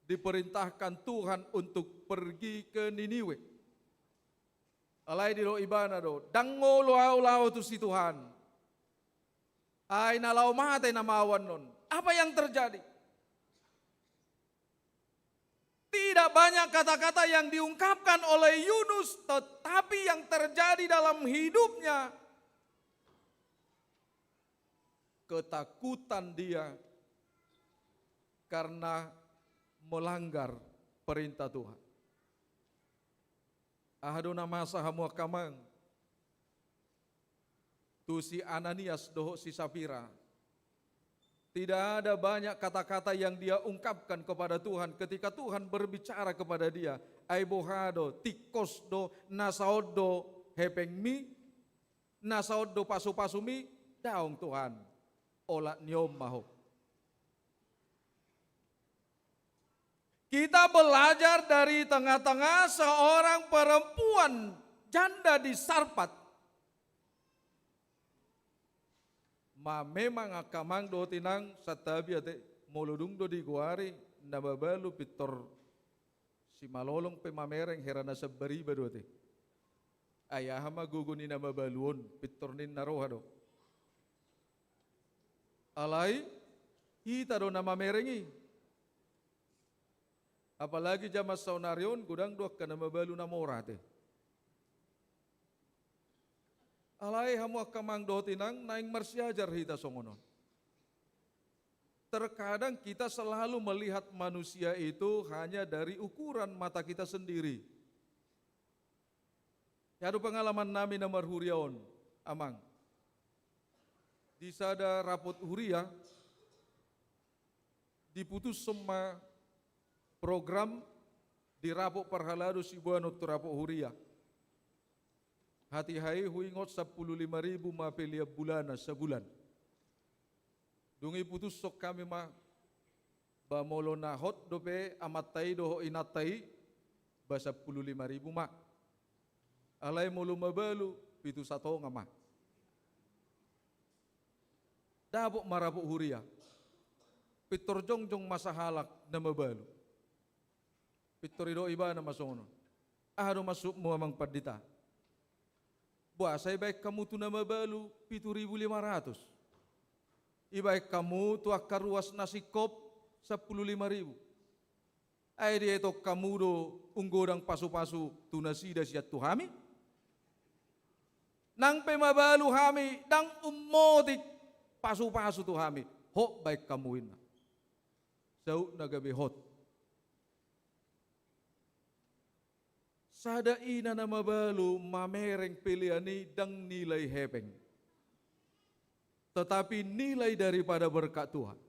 diperintahkan Tuhan untuk pergi ke Niniwe, alai didok ibana do, ndang olo ahu laho tusi Tuhan. Ai na laho mate nama ahu annon. Apa yang terjadi? Tidak banyak kata-kata yang diungkapkan oleh Yunus, tetapi yang terjadi dalam hidupnya, ketakutan dia karena melanggar perintah Tuhan. Aha do na masa hamu angka amang tu si Ananias dohot si Safira? Tidak ada banyak kata-kata yang dia ungkapkan kepada Tuhan ketika Tuhan berbicara kepada dia. Ai boha do, tingkos do, na saut do hepengmi, na saut do pasupasumi? Daong Tuhan, olat ni on ma ho. Kita belajar dari tengah-tengah seorang perempuan janda di Sarfat. Ma memang angka amang dohot inang, santabi ate, molo dung do digoari na mabalu pintor simalolong pe mamereng, hera na sambariba do ate. Ai aha ma gogo ni na mabalu on, pintor ninna roha do. Alai hita do na mamereng i. Apalagi jaman saonari on, godang do angka na mabalu na mora ate. Alai hamu angka amang dohot inang, naeng marsiajar hita songon on. Terkadang kita selalu melihat manusia itu hanya dari ukuran mata kita sendiri. Ia do pengalaman nami na marhuria on, amang. Di sada rapot huria, diputushon ma program di rapot parhalado siboanon tu rapot huria. Hatiha i huingot sampulu lima ribu ma pelean bulana sabulan. Dung i putushon hami ma, ba molo na hot dope amanta i dohot inanta i, ba sampulu lima ribu ma. Alai molo mabalu, pitu satonga ma. Dapot ma rapot huria. Pintor jongjong ma sahalak na mabalu. Pintor didok ibana ma songon on. Aha do maksudmu amang pandita? Boasa ibaen hamu tu na mabalu pitu ribu lima ratus? Ibaen hamu tu angka ruas na singkop sampulu lima ribu? Ai dietong hamu do umgodang pasupasu tu nasida sian tu hami? Nang pe mabalu hami, ndang ummotik pasupasu tu hami. Hot baen hamu inna. Sautna gabe hot. Sada ina na mabalu mamereng pelean i ndang nilai hepeng, tetapi nilai daripada berkat Tuhan.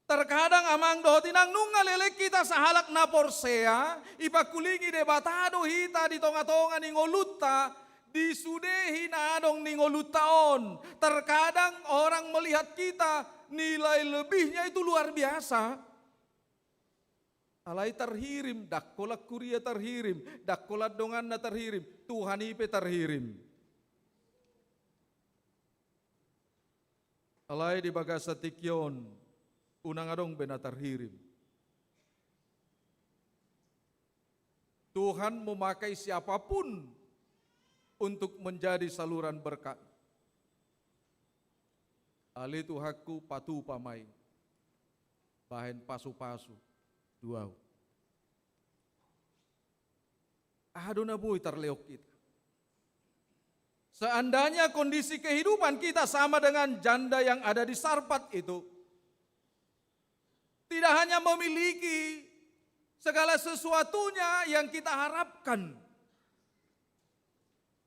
Terkadang amang dohot inang, nunga leleng hita sahalak na porsea, ipangkulingi Debata do hita di tongatonga ni ngolunta, di sude hinadong ni ngolunta on. Terkadang orang melihat kita, nilai lebihnya itu luar biasa. Alai tarhirim, ndang holan huria tarhirim, ndang holan donganna tarhirim, Tuhan i pe tarhirim. Alai di bagasan tingki on, unang adong be na tarhirim. Tuhan memakai siapapun untuk menjadi saluran berkat. Ale Tuhanku, patupa ma i, bahen pasupasu tu ahu. Aha do na boi tarlehon hita? Seandainya kondisi kehidupan kita sama dengan janda yang ada di Sarfat itu, tidak hanya memiliki segala sesuatunya yang kita harapkan,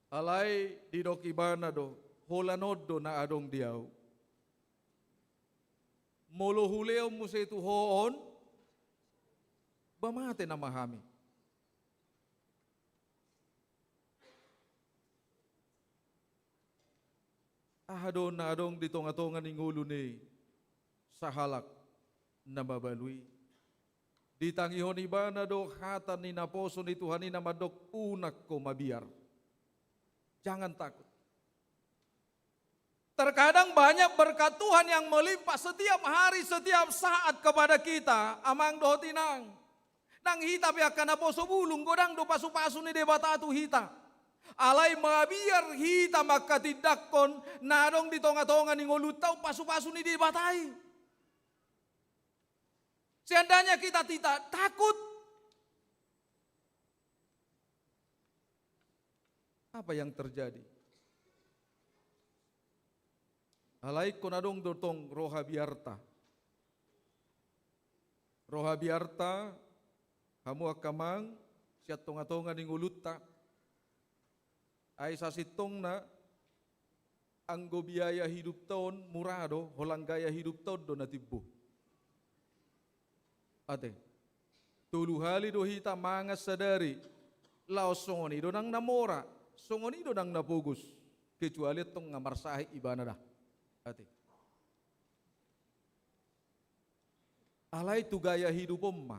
alai didok ibana do, holan on do na adong di ahu. Molo hulehon muse tu ho on, ba mate nama hami. Aha do na adong di tonga-tonga ni ngolu ni sahalak na mabalu i? Ditangihon ibana do hata ni naposo ni Tuhan i na mandok, unang ho mabiar. Jangan takut. Terkadang banyak berkat Tuhan yang melimpah setiap hari, setiap saat kepada kita, amang dohot inang. Nang hita pe angka naposo bulung, godang do pasu-pasu ni Debata tu hita. Alai mabiar hita mangkatindangkon na adong di tonga-tonga ni ngolunta on pasu-pasu ni Debata i. Seandainya kita tidak takut, apa yang terjadi? Alai ingkon adong do tong roha biarta. Roha biarta, hamu angka amang, sian tonga-tonga ni ngolunta. Ai sasintongna, anggo biaya hidupta on mura do, holan gaya hidupta on do na timbo. Ate. Tolu hali do hita mangan sadari, laos songon i do nang na mora, songon i do nang na pogos. Kecuali antong nga marsahit ibana da. Ate. Alai tu gaya hidup on ma.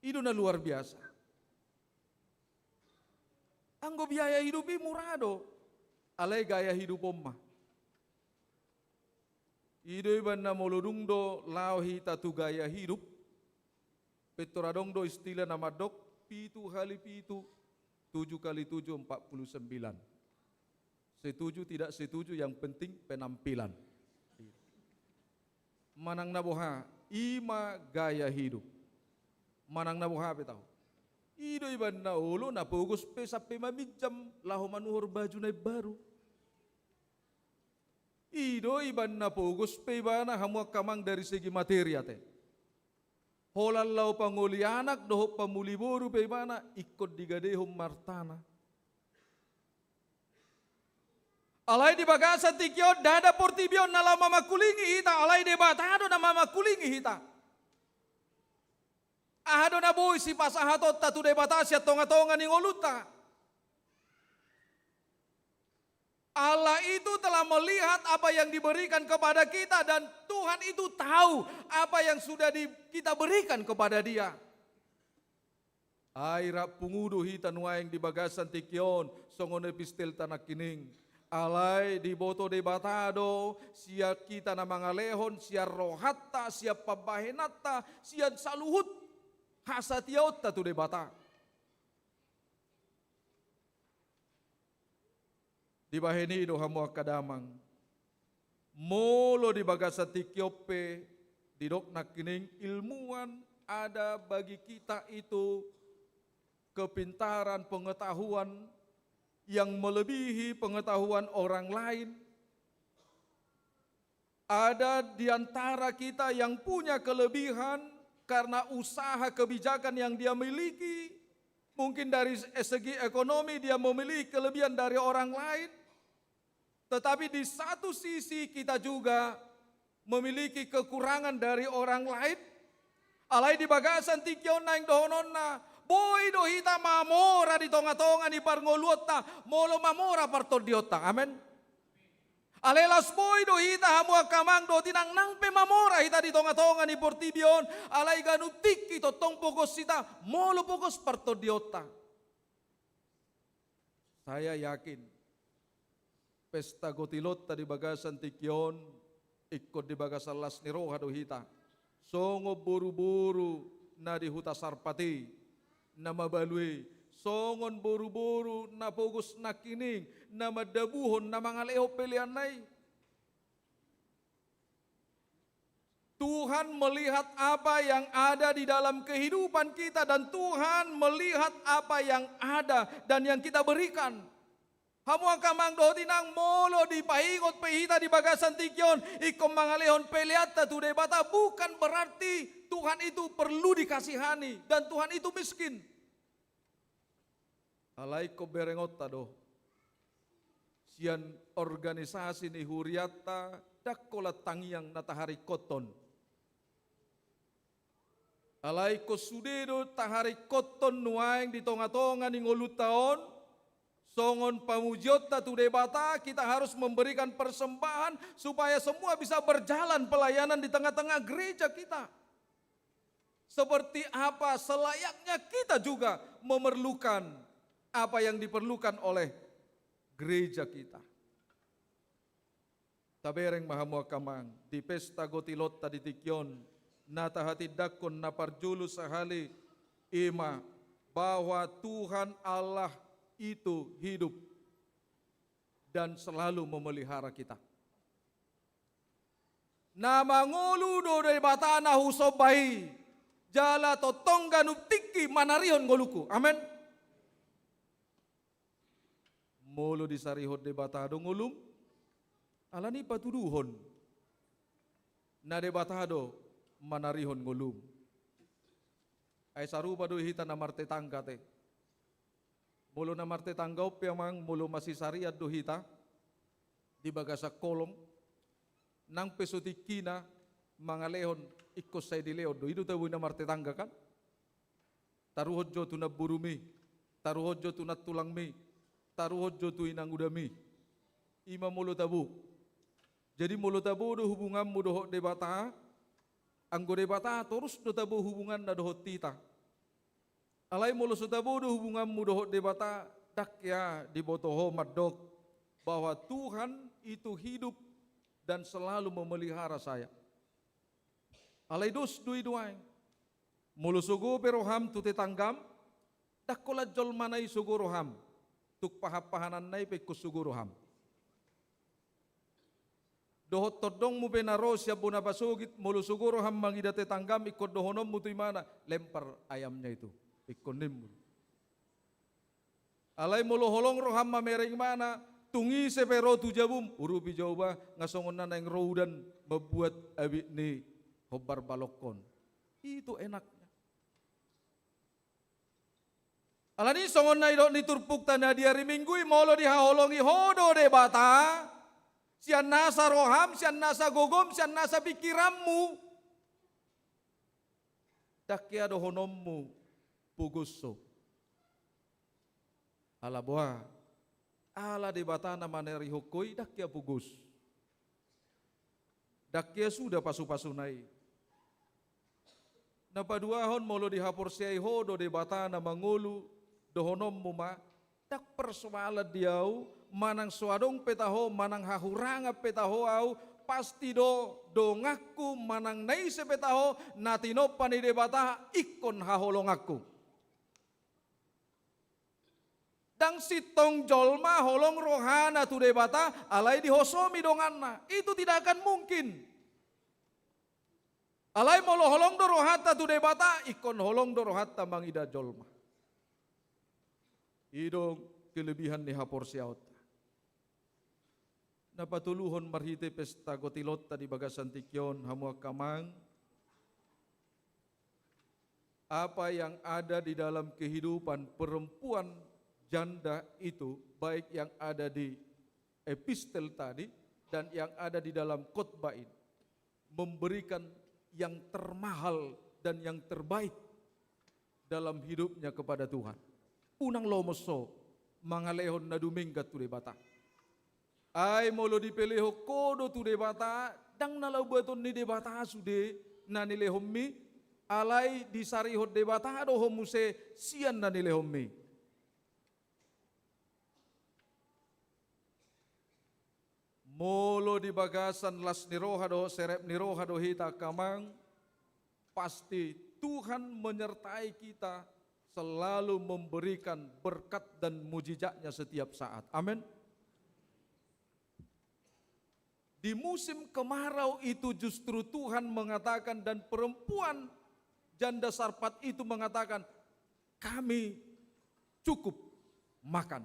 I do na luar biasa. Anggo biaya hidup i mura do. Alai gaya hidup on ma. I do ibana molo dung do laho hita tu gaya hidup. Pintor adong do istilah na mandok, pitu hali pitu, tujuh kali tujuh, empat puluh sembilan. Setuju tidak setuju, yang penting penampilan. Manang na boha, i ma gaya hidup. Manang na boha pe tahu. I do ibana olo na pogos pe sampe maminjam, laho manuhor baju na imbaru. I do ibana pogos pe ibana hamu angka amang dari segi materi ate. Holan laho pangoli anak dohot pamuli boru pe ibana ingkon digadehon ma artana. Alai di bagasan tingki on ndada portibi on na laho mamangkulingi hita, alai Debata do na mamangkulingi hita. Aha do na boi sipasahatonta tu Debata sian tonga-tonga ni ngolunta? Allah itu telah melihat apa yang diberikan kepada kita dan Tuhan itu tahu apa yang sudah di-, kita berikan kepada Dia. Ai rap pungu do hita nuaeng di bagasan tingki on, songon epistelta nangkining. Alai diboto Debata do, sian hita na mangalehon, sian rohanta, sian pambahenanta, sian saluhut hasatiaonta tu Debata. Dibahen i do hamu angka damang. Molo di bagasan tingki on pe didok nangkining ilmuwan, ada bagi kita itu kepintaran, pengetahuan yang melebihi pengetahuan orang lain. Ada di antara kita yang punya kelebihan karena usaha kebijakan yang dia miliki, mungkin dari segi ekonomi dia memiliki kelebihan dari orang lain, tetapi di satu sisi kita juga memiliki kekurangan dari orang lain. Alai di bagasan tingki on naeng dohononna, boi do hita mamora di tonga-tonga ni parngoluonta, molo mamora partondionta. Amen. Alai laos boi do hita hamu angka amang dohot inang nang pe mamora hita di tonga-tonga ni portibi on, alai ganup tingki tongtong pogos hita, molo pogos partondionta. Saya yakin, pesta gotilonta di bagasan tingki on, ingkon di bagasan las ni roha do hita. Songon boru-boru na di huta Sarpat i, na mabalu i, songon boru-boru na pogos nangkining, na mandabuhon, na mangalehon peleanna i. Tuhan melihat apa yang ada di dalam kehidupan kita, dan Tuhan melihat apa yang ada dan yang kita berikan. Hamu angka amang dohot inang, molo dipaingot pe hita di bagasan tingki on, ingkon mangalehon peleanta tu Debata, bukan berarti Tuhan itu perlu dikasihani dan Tuhan itu miskin. Alai ingkon berengonta do, sian organisasi ni hurianta, ndang holan tangiang na taharingkothon. Alai ingkon sude do taharingkothon nuaeng di tonga-tonga ni ngolunta on, songon pamujionta tu Debata, kita harus memberikan persembahan supaya semua bisa berjalan pelayanan di tengah-tengah gereja kita. Seperti apa selayaknya kita juga memerlukan apa yang diperlukan oleh gereja kita. Tabereng ma hamu angka amang, di pesta gotilonta di tingki on, na tahatindangkon na parjolo sahali, i ma bahwa Tuhan Allah itu hidup dan selalu memelihara kita. Na mangolu do Debata na husomba i, jala tongtong ganup tingki manarihon ngolungku. Amen. Molo disarihon Debata do ngolum, alani patuduhon na Debata do manarihon ngolum. Ai sarupa do hita na martetangga te. Molo na martetangga on pe amang, molo masisarian do hita di bagasan holong, nang pe so tingkina mangalehon, ingkon sai dilehon do. I do tabo i na martetangga kan? Taruhon jo tu namborumi, taruhon jo tu nantulangmi, taruhon jo tu inangudami. I ma molo tabo. Jadi molo tabo do hubunganmu dohot Debata, anggo Debata torus do tabo hubunganna dohot hita. Alai molo so tabo do hubunganmu dohot Debata, ndang hea diboto ho mandok bahwa Tuhan itu hidup dan selalu memelihara saya. Alai dos do i nuaeng. Molo sogo pe roham tu tetanggam, ndang holan jolmana i sogo roham, tung pahanpahananna i pe ingkon sogo roham. Dohot tondongmu pe na ro sian bona pasogit, molo sogo roham mangida tetanggam, ingkon dohononmu tu imana, lempar ayamnya itu. Ingkon nimmu. Alai molo holong roham mamereng imana, tung ise pe ro tu jabum, urupi jo bah, nga songon na naeng ro udan mambuat abit ni hombar balongkon. Itu enaknya. Alani songon na nidok ni turpukta na di ari Minggu i, molo dihaholongi ho do Debata, sian nasa roham, sian nasa gogom, sian nasa pingkiranmu, ndang hea dohononmu pogos ho. Ala boha? Ala Debata na manarihon ho i ndang hea pogos. Ndang hea suda pasupasuna i. Na paduahon, molo dihaporseai ho do Debata na mangolu, dohononmu ma, ndang persoalan di ahu, manang so adong pe taho, manang hahurangan pe taho ahu, pasti do donganku manang na ise pe taho, na tinompa ni Debata ingkon haholonganku. Ndang sintong jolma holong rohana tu Debata, alai dihosomi donganna. Itu tidak akan mungkin. Alai molo holong do rohanta tu Debata, ingkon holong do rohanta mangida jolma. I do kelebihan ni haporseaonta. Na patoluhon marhite pesta gotilonta di bagasan tingki on, hamu angka amang, apa yang ada di dalam kehidupan perempuan janda itu, baik yang ada di epistel tadi dan yang ada di dalam khotbah ini, memberikan yang termahal dan yang terbaik dalam hidupnya kepada Tuhan. Unang lomos ho mangalehon na dumenggan tu Debata. Ai molo dipelehon ho do tu Debata, ndang na laho buaton ni Debata sude na nilehonmi, alai disarihon Debata do ho muse sian na nilehonmi. Molo di bagasan las ni roha dohot serep ni roha do hita angka amang, pasti Tuhan menyertai kita, selalu memberikan berkat dan mujizat-Nya setiap saat. Amin. Di musim kemarau itu justru Tuhan mengatakan dan perempuan janda Sarpat itu mengatakan, "Kami cukup makan."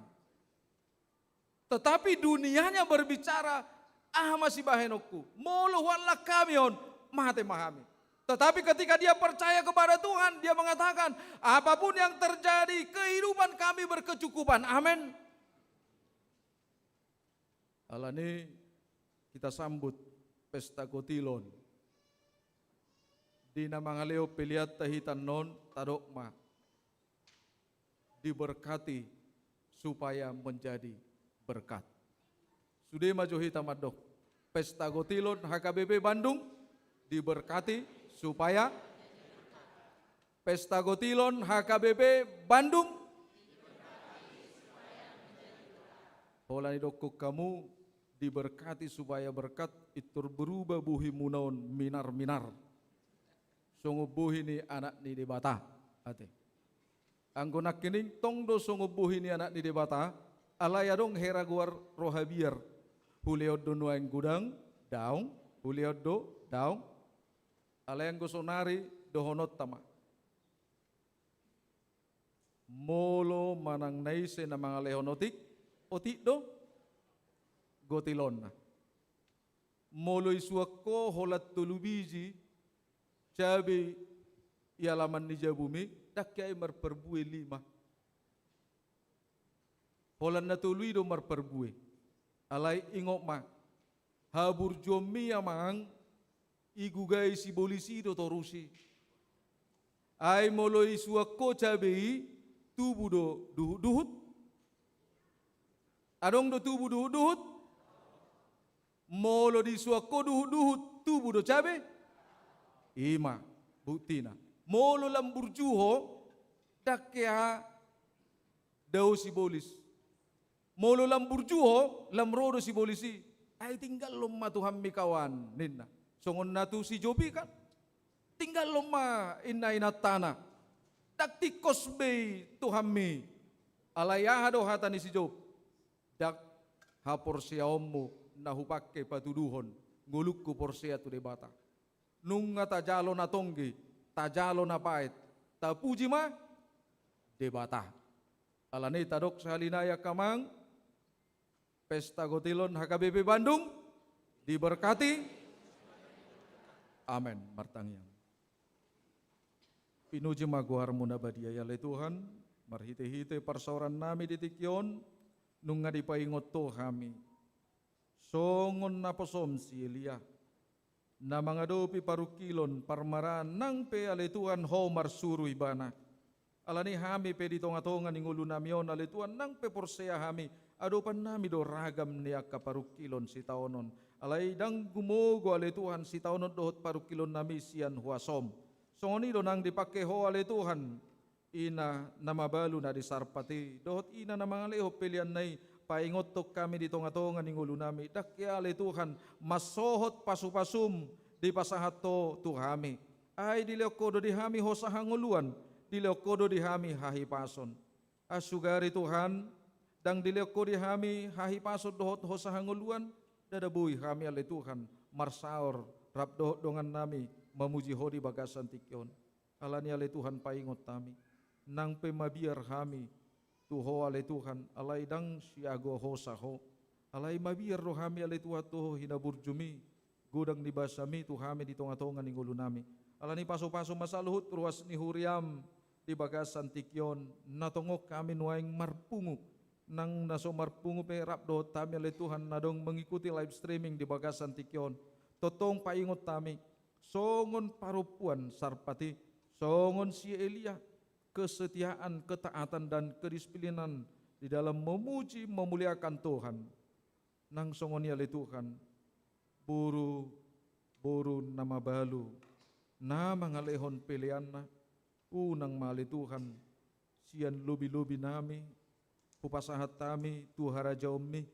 Tetapi dunianya berbicara, "Aha ma sibahenonku? Molo huallang hami on, mate ma hami." Tetapi ketika dia percaya kepada Tuhan, dia mengatakan, "Apapun yang terjadi, kehidupan kami berkecukupan." Amin. Alani kita sambut pesta gotilon. Di na mangalehon peleanta hita annon, tadok ma, diberkati supaya menjadi berkat. Sude ma jo hita mandok, pesta gotilon H K B P Bandung, diberkati supaya Pesta Gotilon H K B P Bandung. Holan didokkon hamu, diberkati supaya berkat, pintor berubah bohimuna on minar-minar. Songon bohi ni anak ni Debata. Ate. Anggo nangkining tong do songon bohi ni anak ni Debata, alai adong hera goar roha biar. Hulehon do nuaeng godang, daong, hulehon do, daong. Alai anggo sonari dohononta ma. Molo manang na ise na mangalehon otik, otik do gotilonna. Molo isuan ho holan tolu biji cabe i alaman ni jabumi, ndang hea i marparbue lima. Holan na tolu i do marparbue. Alai ingot ma, haburjuonmi amang, igugai sibolis i do torusi. Ai molo isuan ho cabe i, tubu do duhut-duhut? Adong do tubu duhut-duhut? Molo disuan ho duhut-duhut, tubu do cabe? Ima buktina. Molo lam burju ho, ndang hea dao sibolis. Molo lam burju ho, lam ro do sibolis i. Ai tinggallon ma tu hami kawan, ninna. Songon na tu si Job i kan. Tinggallon ma inna inantana. Ndang tingkos be i tu hami. Alai aha do hata ni si Job? Ndang haporseaonmu na hupangke patuduhon ngolungku porsea tu Debata. Nunga tajalo na tonggi, tajalo na paet, tapuji ma Debata. Alani tadok sahali nai angka amang, pesta gotilon H K B P Bandung diberkati. Amen. Martangiang. Pinuji ma goarmu na badia i ale Tuhan, marhitehite parsaorannami di tingki on, nunga dipaingot Ho hami. Songon naposom si Elia, na mangadopi parungkilon parmaraan nang pe ale Tuhan Ho marsuru ibana. Alani hami pe di tongatonga ni ngolunami on ale Tuhan nang pe porsea hami, adopannami do ragam ni angka parungkilon sitaonon. Alai ndang gumogo ale Tuhan sitaonon dohot parungkilonnami sian huasom. Songon i do nang dipangke Ho ale Tuhan, ina na mabalu na di Sarpat i, dohot ina na mangalehon peleanna i, paingothon hami di tongatonga ni ngolunami, ndang hea ale Tuhan, mansohot pasupasum dipasahat Ho tu hami. Ai dilehon Ho do di hami hosa hangoluan, dilehon Ho do di hami hahipason. Ai sugari Tuhan, ndang dilehon Ho di hami hahipason dohot hosa hangoluan, ndada boi hami ale Tuhan, marsaor, rap dohot dongannami, mamuji Ho di bagasan tingki on. Alani ale Tuhan paingot hami. Nang pe mabiar hami tu Ho ale Tuhan, alai ndang siago hosa Ho. Alai mabiar do hami ale Tuhan tu Ho hinaburjumi, godang ni basami tu hami di tongatonga ni ngolunami. Alani pasupasu ma saluhut ruas ni huriam di bagasan tingki on, na tongon hami nuaeng marpungu. Nang na so marpungu pe rap dohot hami ale Tuhan na adong mengikuti live streaming di bagasan tingki on. Tongtong paingot hami, songon parompuan Sarpat i, songon si Elia, kesetiaan, ketaatan, dan kedisiplinan di dalam memuji, memuliakan Tuhan. Nang songon i ale Tuhan, boru, boru na mabalu, na mangalehon peleanna, unang ma ale Tuhan, sian lobilobinami, hupasahat hami tu harajaonmi,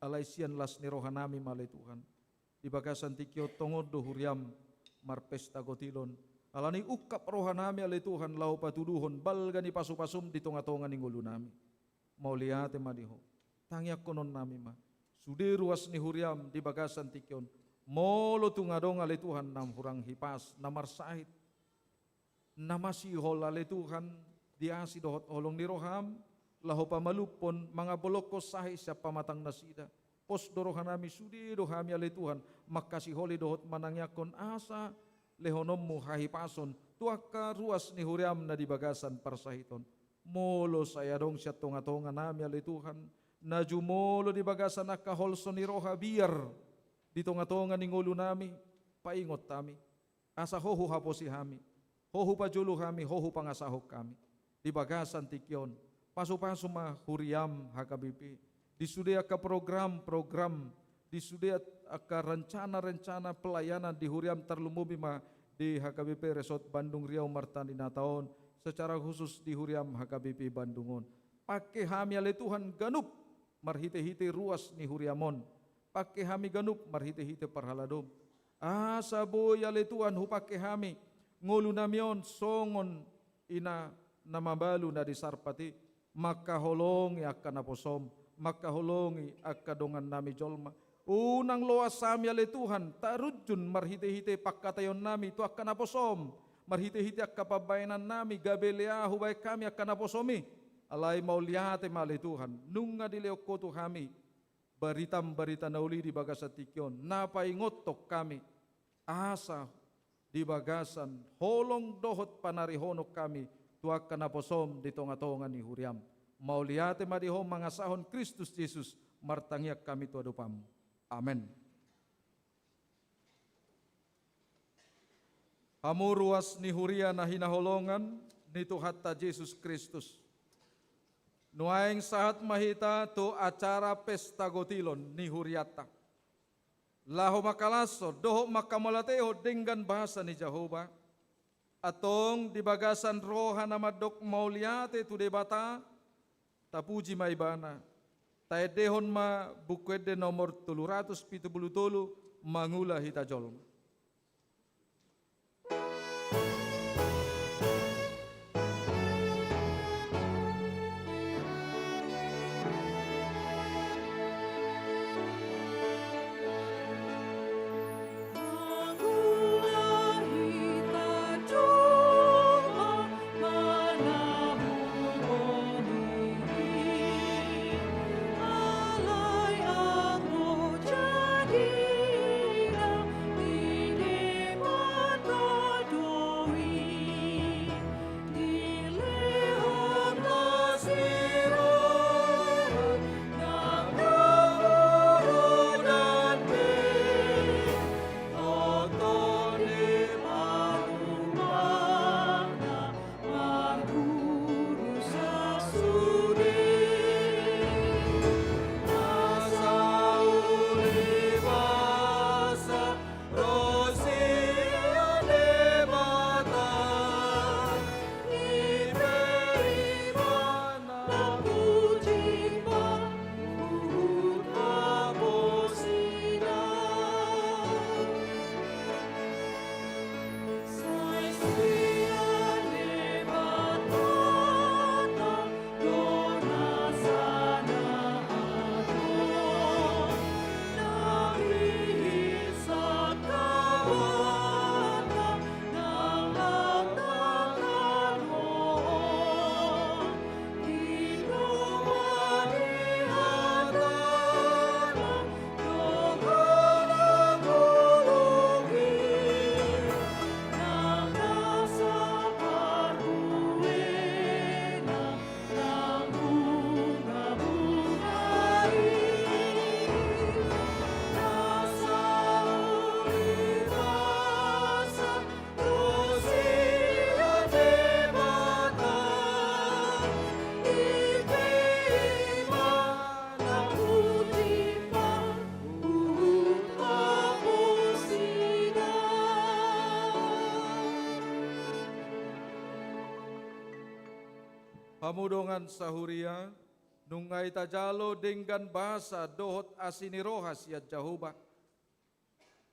alai sian las ni rohanami ma ale Tuhan. Di bagasan tingki on tongon do huriam marpesta gotilon. Alani ungkap rohanami ale Tuhan laho patuduhon balga ni pasupasum di tongatonga ni ngolunami. Mauliate ma di Ho. Tangiangkononnami ma. sude ruas ni huriaM di bagasan tingki on. Molo tung adong ale Tuhan na hurang hipas, na marsahit, na masihol ale Tuhan, di asi dohot holong ni rohaM, laho pamalumhon, mangabolongkon sahit sian pamatang nasida. Pos do rohanami, sude do hami ale Tuhan, mangkasiholi dohot manangiangkon asa lehononMu hahipason tu angka ruas ni huriaM na di bagasan parsahiton. Molo sai adong sian tongatonganami ale Tuhan, na jumolo di bagasan angka holso ni roha biar di tongatonga ni ngolunami, paingot hami. Asa Ho huhaposi hami, Ho hupajolo hami, Ho hupangasahon hami. Di bagasan tingki on, pasupasu ma huriaM H K B P, di sude angka program-program, di sude angka rencana-rencana pelayanan di huriaM, tarlumobi ma di H K B P Resort Bandung Riau Marta Dinata on, secara khusus di huriaM H K B P Bandung on. Pangke hami ale Tuhan ganup, marhitehite ruas ni huriaM on. Pangke hami ganup marhitehite parhaladoM. Asa boi ale Tuhan hupangke hami ngolunami on songon ina na mabalu na di Sarpat i, mangkaholongi angka naposoM, mangkaholongi angka dongannami jolma. Unang loas hami ale Tuhan tarunjun marhitehite pangkataionnami tu angka naposoM, marhitehite angka pambahenannami, gabe lea hubahen hami angka naposoMi. Alai mauliate ma ale Tuhan, nunga dilehon Ho tu hami baritaM, barita na uli di bagasan tingki on, na paingothon hami asa di bagasan holong dohot panarihonon hami tu angka naposoM di tongatonga ni huriaM. Mauliate ma di Ho, mangasahon Kristus Jesus martangiang hami tu adopanMu. Amen. Hamu ruas ni huria na hinaholongan ni Tuhanta Jesus Kristus. Nuaeng sahat ma hita tu acara pesta gotilon ni hurianta, laho mangkalashon dohot mangkamauliatehon denggan basa ni Jahowa. Antong di bagasan roha na mandok mauliate tu Debata, tapuji ma Ibana. Taendehon ma Buku Ende nomor tolu ratus pitu pulu tolu, Mangula Hita Jolma. Hamu dongan sahuria, nunga i tajalo denggan basa dohot asi ni roha sian Jahowa.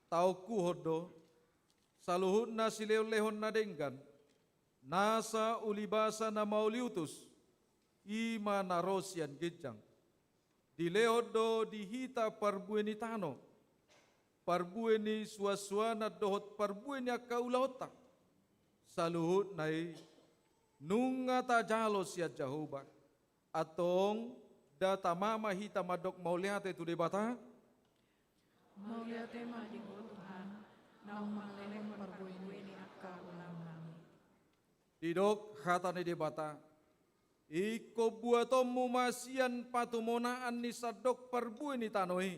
Taokuhon do, saluhutna silehonlehon na denggan, nasa ulibasa na mauliutus, i ma na ro sian ginjang. Dilehon do di hita parbue ni tano, parbue ni suansuanan dohot parbue ni angka ulaonta. Saluhutna i nunga tajalo sian Jahowa. Antong, nda tama ma hita mandok mauliate tu Debata? Mauliate ma di Ho Tuhan, naung mangalehon parbue ni angka ulaonnami. Didok hata ni Debata: Ingkon buatonmu ma sian patumonaan ni sandok parbue ni tano i,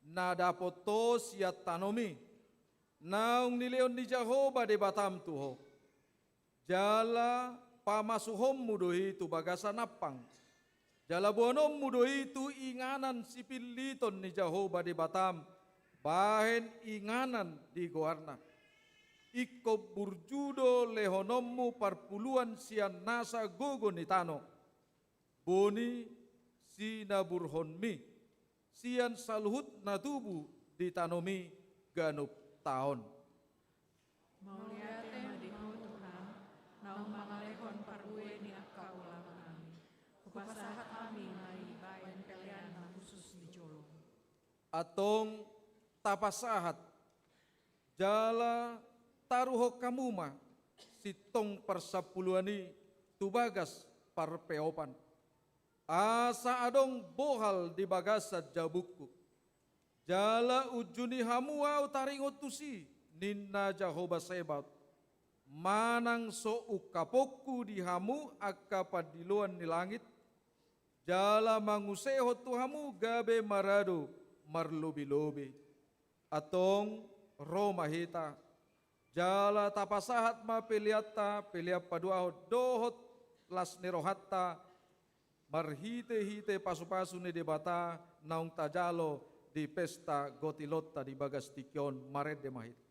na dapot ho sian tanomi, naung nilehon ni Jahowa Debatam tu ho. Jala pamasuhonmu do i tu bagasan ampang. Jala boanonmu do i tu inganan sipilliton ni Jahowa Debatam, bahen inganan di goarna. Ingkon burju do lehononmu parpuluan sian nasa gogo ni tano, boni sinaburhonmi sian saluhut na tubu di tanomi ganup taon. Mauliate ma di Ho Tuhan, naung mangalehon parbue ni angka ulaonnami. Hupasahat hami ma i bahen pelean na hushus ni jolom. Antong tapasahat, jala taruhon hamu ma sintong parsampuluan i tu bagas parpeopan. Asa adong bohal di bagasan jabungku. Jala unjuni hamu ahu taringot tusi, ninna Jahowa Sebaot. Manang so ungkaponku di hamu angka pandiloan ni langit, jala mangusehon tu hamu gabe marado marlobilobi. Antong, ro ma hita, jala tapasahat ma peleanta, pelean paduahon dohot las ni rohanta, marhitehite pasupasu ni Debata naung tajalo di pesta gotilonta di bagas tingki on. Marende ma hita.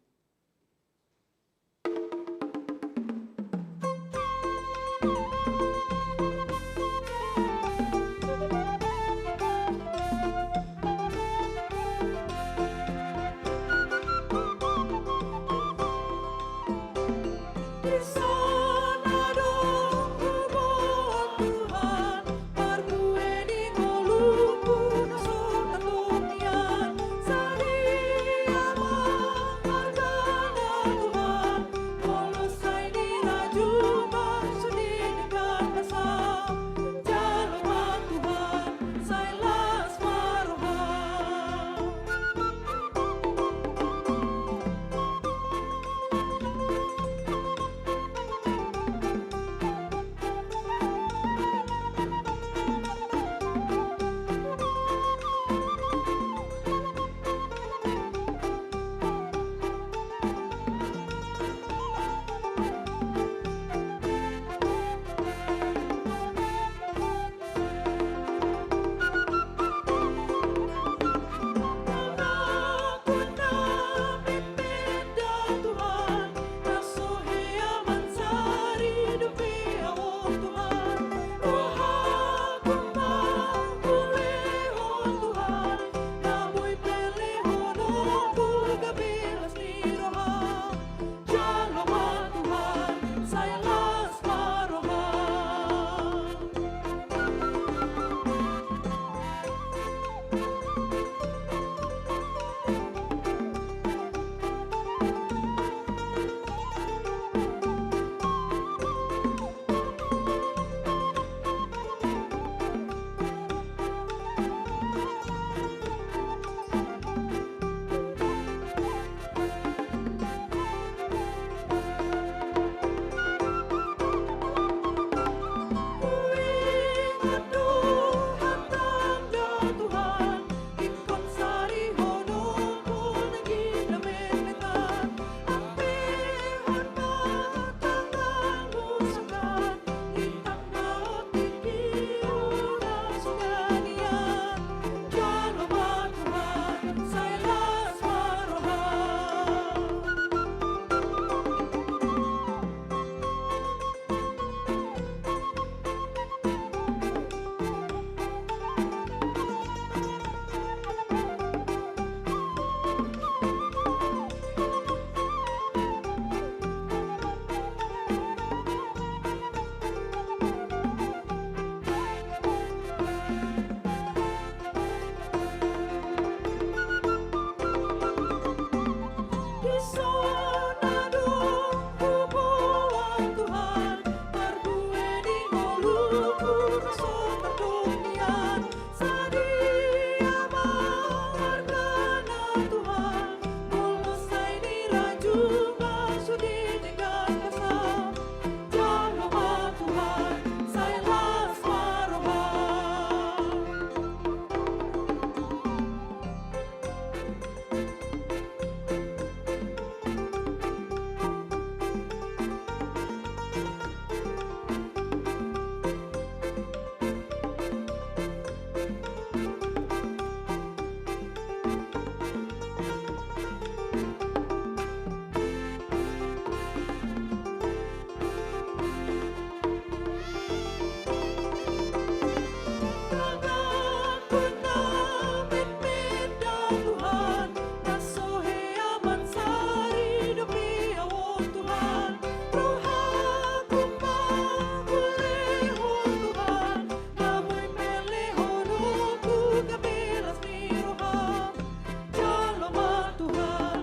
Tanganku na metmet da Tuhan, na so hea mansari dope ahu Tuhan. Rohaku ma hulehon Tuhan, na boi melehononku gabe las ni roham. Jalo ma Tuhan,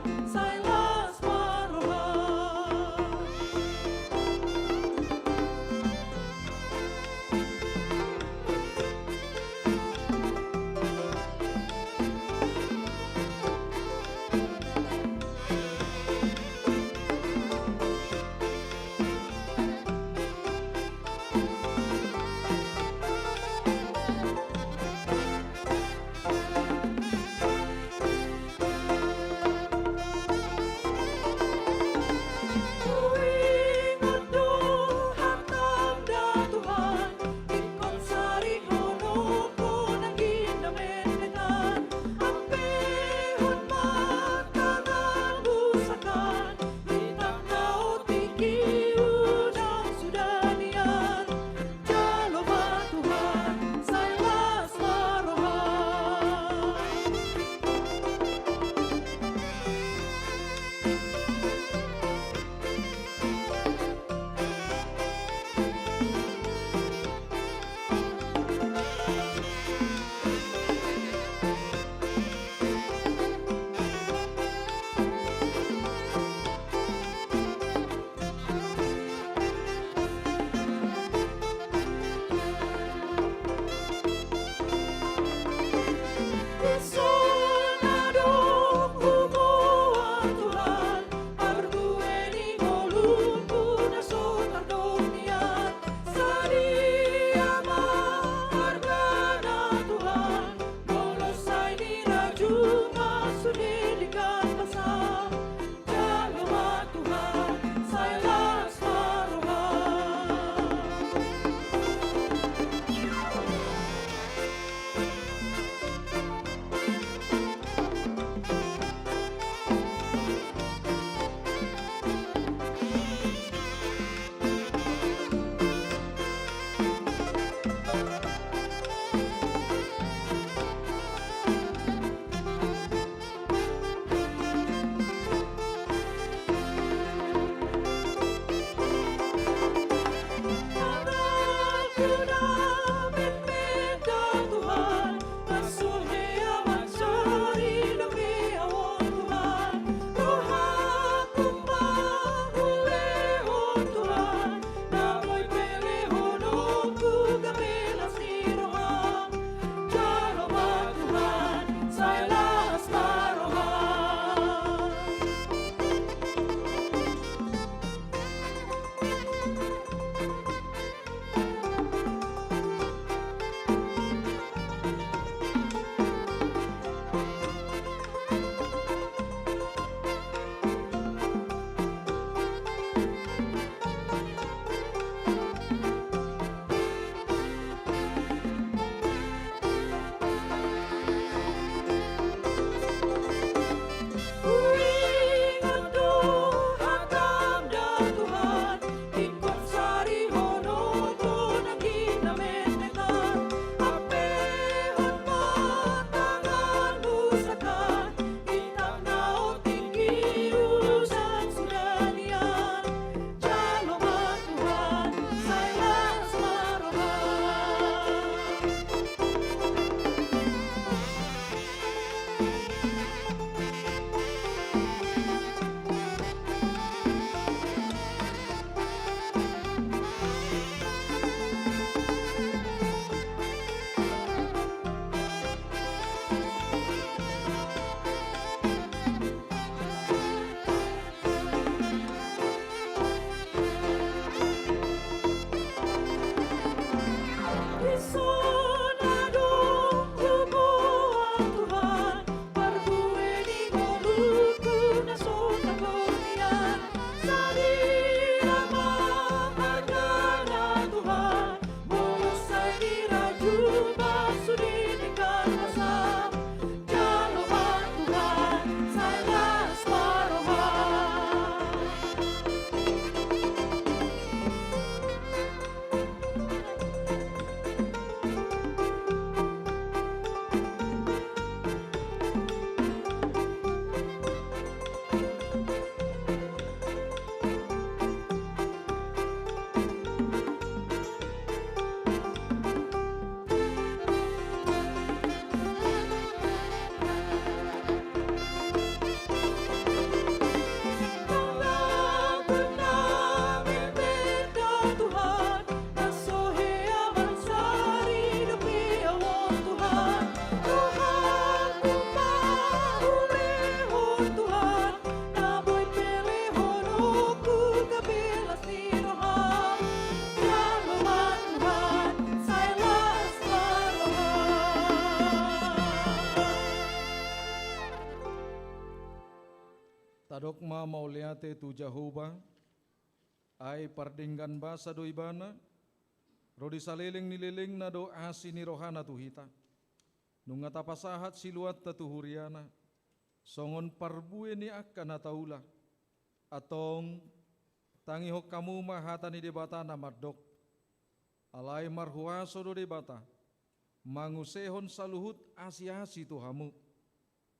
Tadok ma mauliate tu Jahowa, ai pardenggan basa do Ibana, ro di saleleng ni lelengna do asi ni rohana tu hita. Nunga tapasahat siluanta tu huriana, songon parbue ni angka na taula. Antong, tangihon hamu ma hata ni Debata na mandok: Alai marhuaso do Debata, mangusehon saluhut asi-asi tu hamu,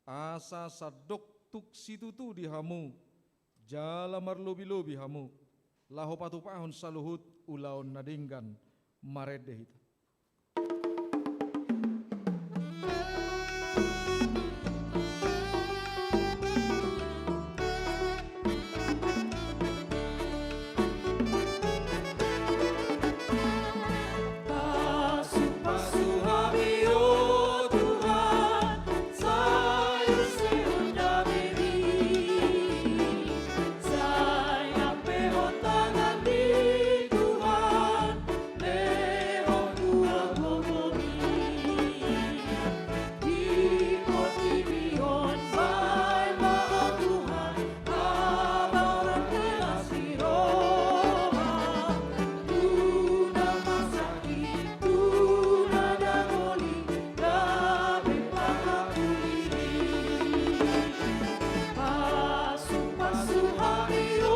asa sandok tuk situtu di hamu, jala marlobi-lobi hamu, laho patupahon saluhut ulaon na denggan. Marende hita. Pasu-pasu hami, o Tuhan, sai usehon damemi, sai ampehon tangan ni Tuhan, lehon dua gogomi. Di portibi on baen ma, o Tuhan, habaoran ni las ni roha, tu na masakit, tu na dangol i, gabe pangapuli. Pasu-pasu hami, o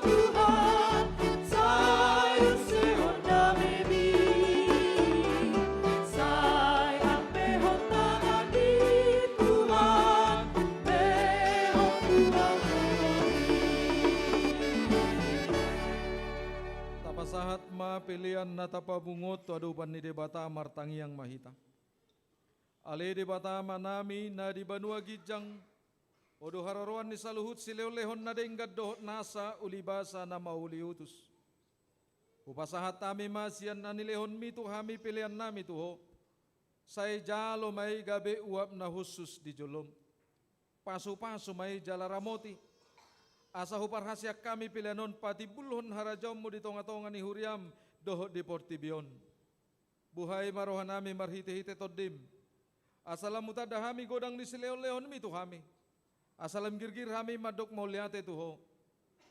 Tuhan, sai usehon damemi, sai ampehon tangan ni Tuhan, lehon dua gogomi. Tapasahat ma pelean na tapapungu tu adopan ni Debata, martangiang ma hita. Ale Debata Amanami na di banua ginjang, Ho do haroroan ni saluhut silehon-lehon na denggan dohot nasa ulibasa na mauliutus. Hupasahat hami ma sian na nilehonmi tu hami peleannami tu Ho. Sai jalo ma i gabe uap na hushus di jolom. Pasu-pasu ma i jala ramoti, asa huparhaseang hami pelean on patimbulhon harajaonmu di tonga-tonga ni huriam dohot di portibi on. Buhai ma rohanami marhite-hite Tondim, asa lam hutanda hami godang ni silehon-lehonmi tu hami, asa lam girgir hami mandok mauliate tu Ho.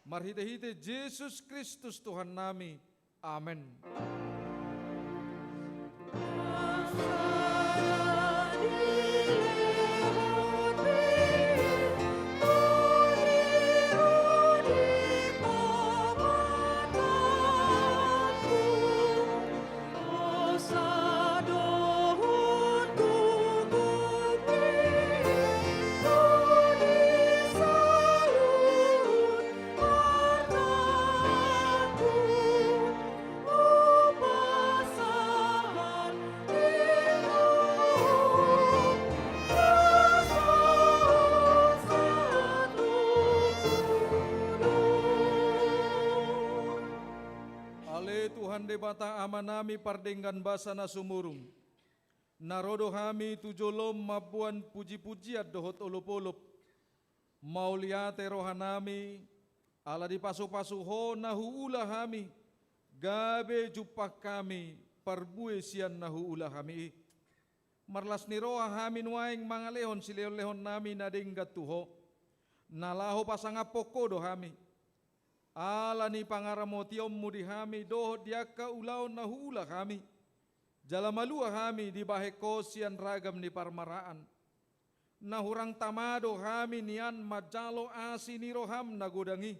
Marhite-hite Jesus Kristus Tuhannami. Amen. Ale Tuhan Debata Amanami pardenggan basa na sumurung, na ro do hami tu jolom mamboan puji-pujian dohot olop-olop. Mauliate rohanami, ala dipasu-pasu Ho na huula hami, gabe jumpang hami parbue sian na huula hami i. Marlas ni roha hami nuaeng mangalehon silehon-lehonnami na denggan tu Ho, na laho pasangaphon Ho do hami. Ala ni pangaramotionmu di hami dohot di angka ulaon na huula hami, jala malua hami dibahen Ho sian ragam ni parmaraan. Na hurang tama do hami nian manjalo asi ni roham na godang i.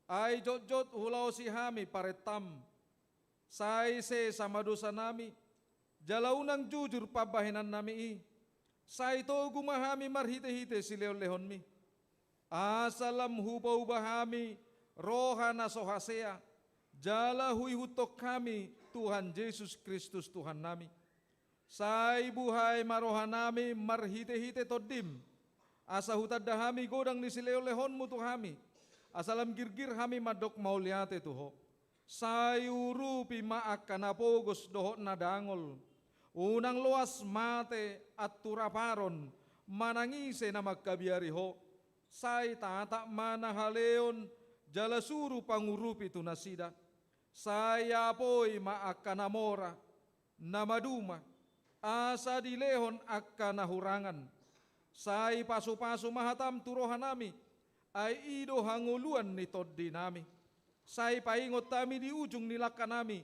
Ai jotjot hulaosi hami parentam. Sai sesa ma dosanami, jala unang jujur pambahenannami i. Sai togu ma hami marhite-hite silehon-lehonmi, asa lam hupauba hami roha na so hasea, jala huihuthon hami Tuhan Jesus Kristus Tuhannami. Sai buhai ma rohanami marhite-hite Tondim, asa hutanda hami godang ni silehon-lehonmu tu hami, asa lam girgir hami mandok mauliate tu Ho. Sai urupi ma angka na pogos dohot na dangol. Unang loas mate anturaparon manang ise na mangkabiari Ho. Sai tatap ma na haleon, jala suru pangurupi tu nasida. Sai apoi ma angka na mora, na maduma, asa dilehon angka na hurangan. Sai pasu-pasu ma hatam tu rohanami, Ai i do hangoluan ni tondinami. Sai paingot hami di ujung ni langkanami,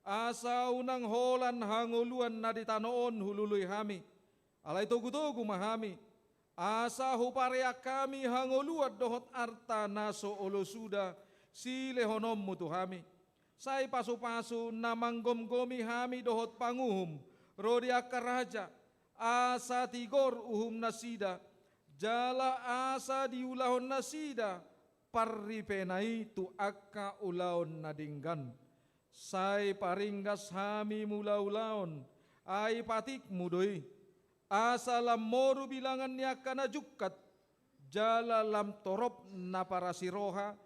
asa unang holan hangoluan na di tano on hulului hami. Alai togutogu ma hami, asa hupareang hami hangoluan dohot arta na so olo suda silehononmu tu hami. Sai pasupasu na manggomgomi hami dohot panguhum ro di angka raja, asa tigor uhumnasida, jala asa diulahonnasida parripena i tu angka ulaon na denggan. Sai paringgas hami mulaulaon, ai patikmu do i, asa lam moru bilangan ni angka na jungkat, jala lam torop na parasiroha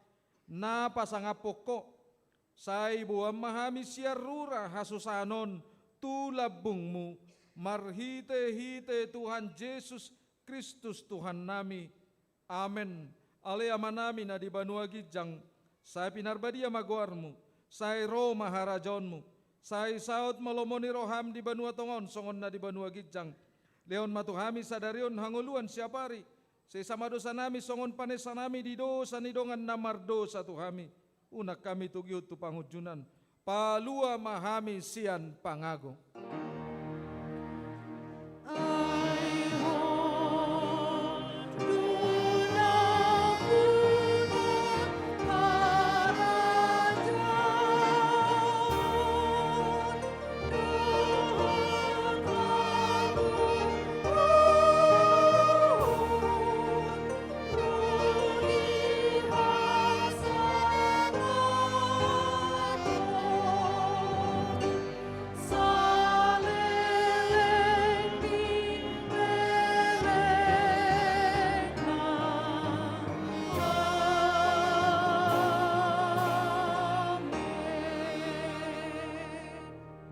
na pasangaphon ho. Sai boan ma hami sian rura hasusahan on tu lambungmu, marhitehite Tuhan Jesus Kristus Tuhannami. Amen. Ale Amanami na di banua ginjang, sai pinarbadia ma goarmu, sai ro ma harajaonmu, sai saut ma lomo ni roham di banua tonga on songon na di banua ginjang. Lehon ma tu hami sadari on hangoluan siapari, sesa ma dosanami songon panesanami di dosa ni dongan na mardosa tu hami. Unang hami togihon tu pangunjunan, palua ma hami sian pangago.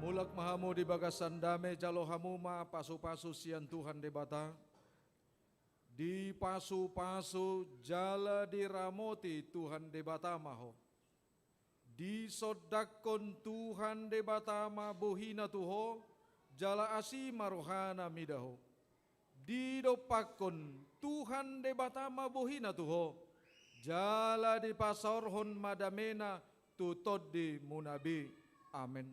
Mulak ma hamu di bagasan dame, jalo hamu ma pasupasu sian Tuhan Debata. Dipasupasu jala diramoti Tuhan Debata ma ho. Disondangkon Tuhan Debata ma bohina tu ho, jala asi ma rohana mida ho. Didompakkon Tuhan Debata ma bohina tu ho, jala dipasaorhon ma damena tu tondimuna be. Amen.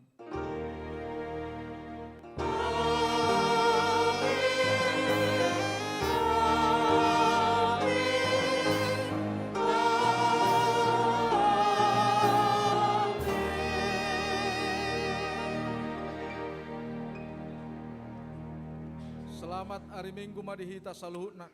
Selamat ari Minggu ma di hita saluhutna.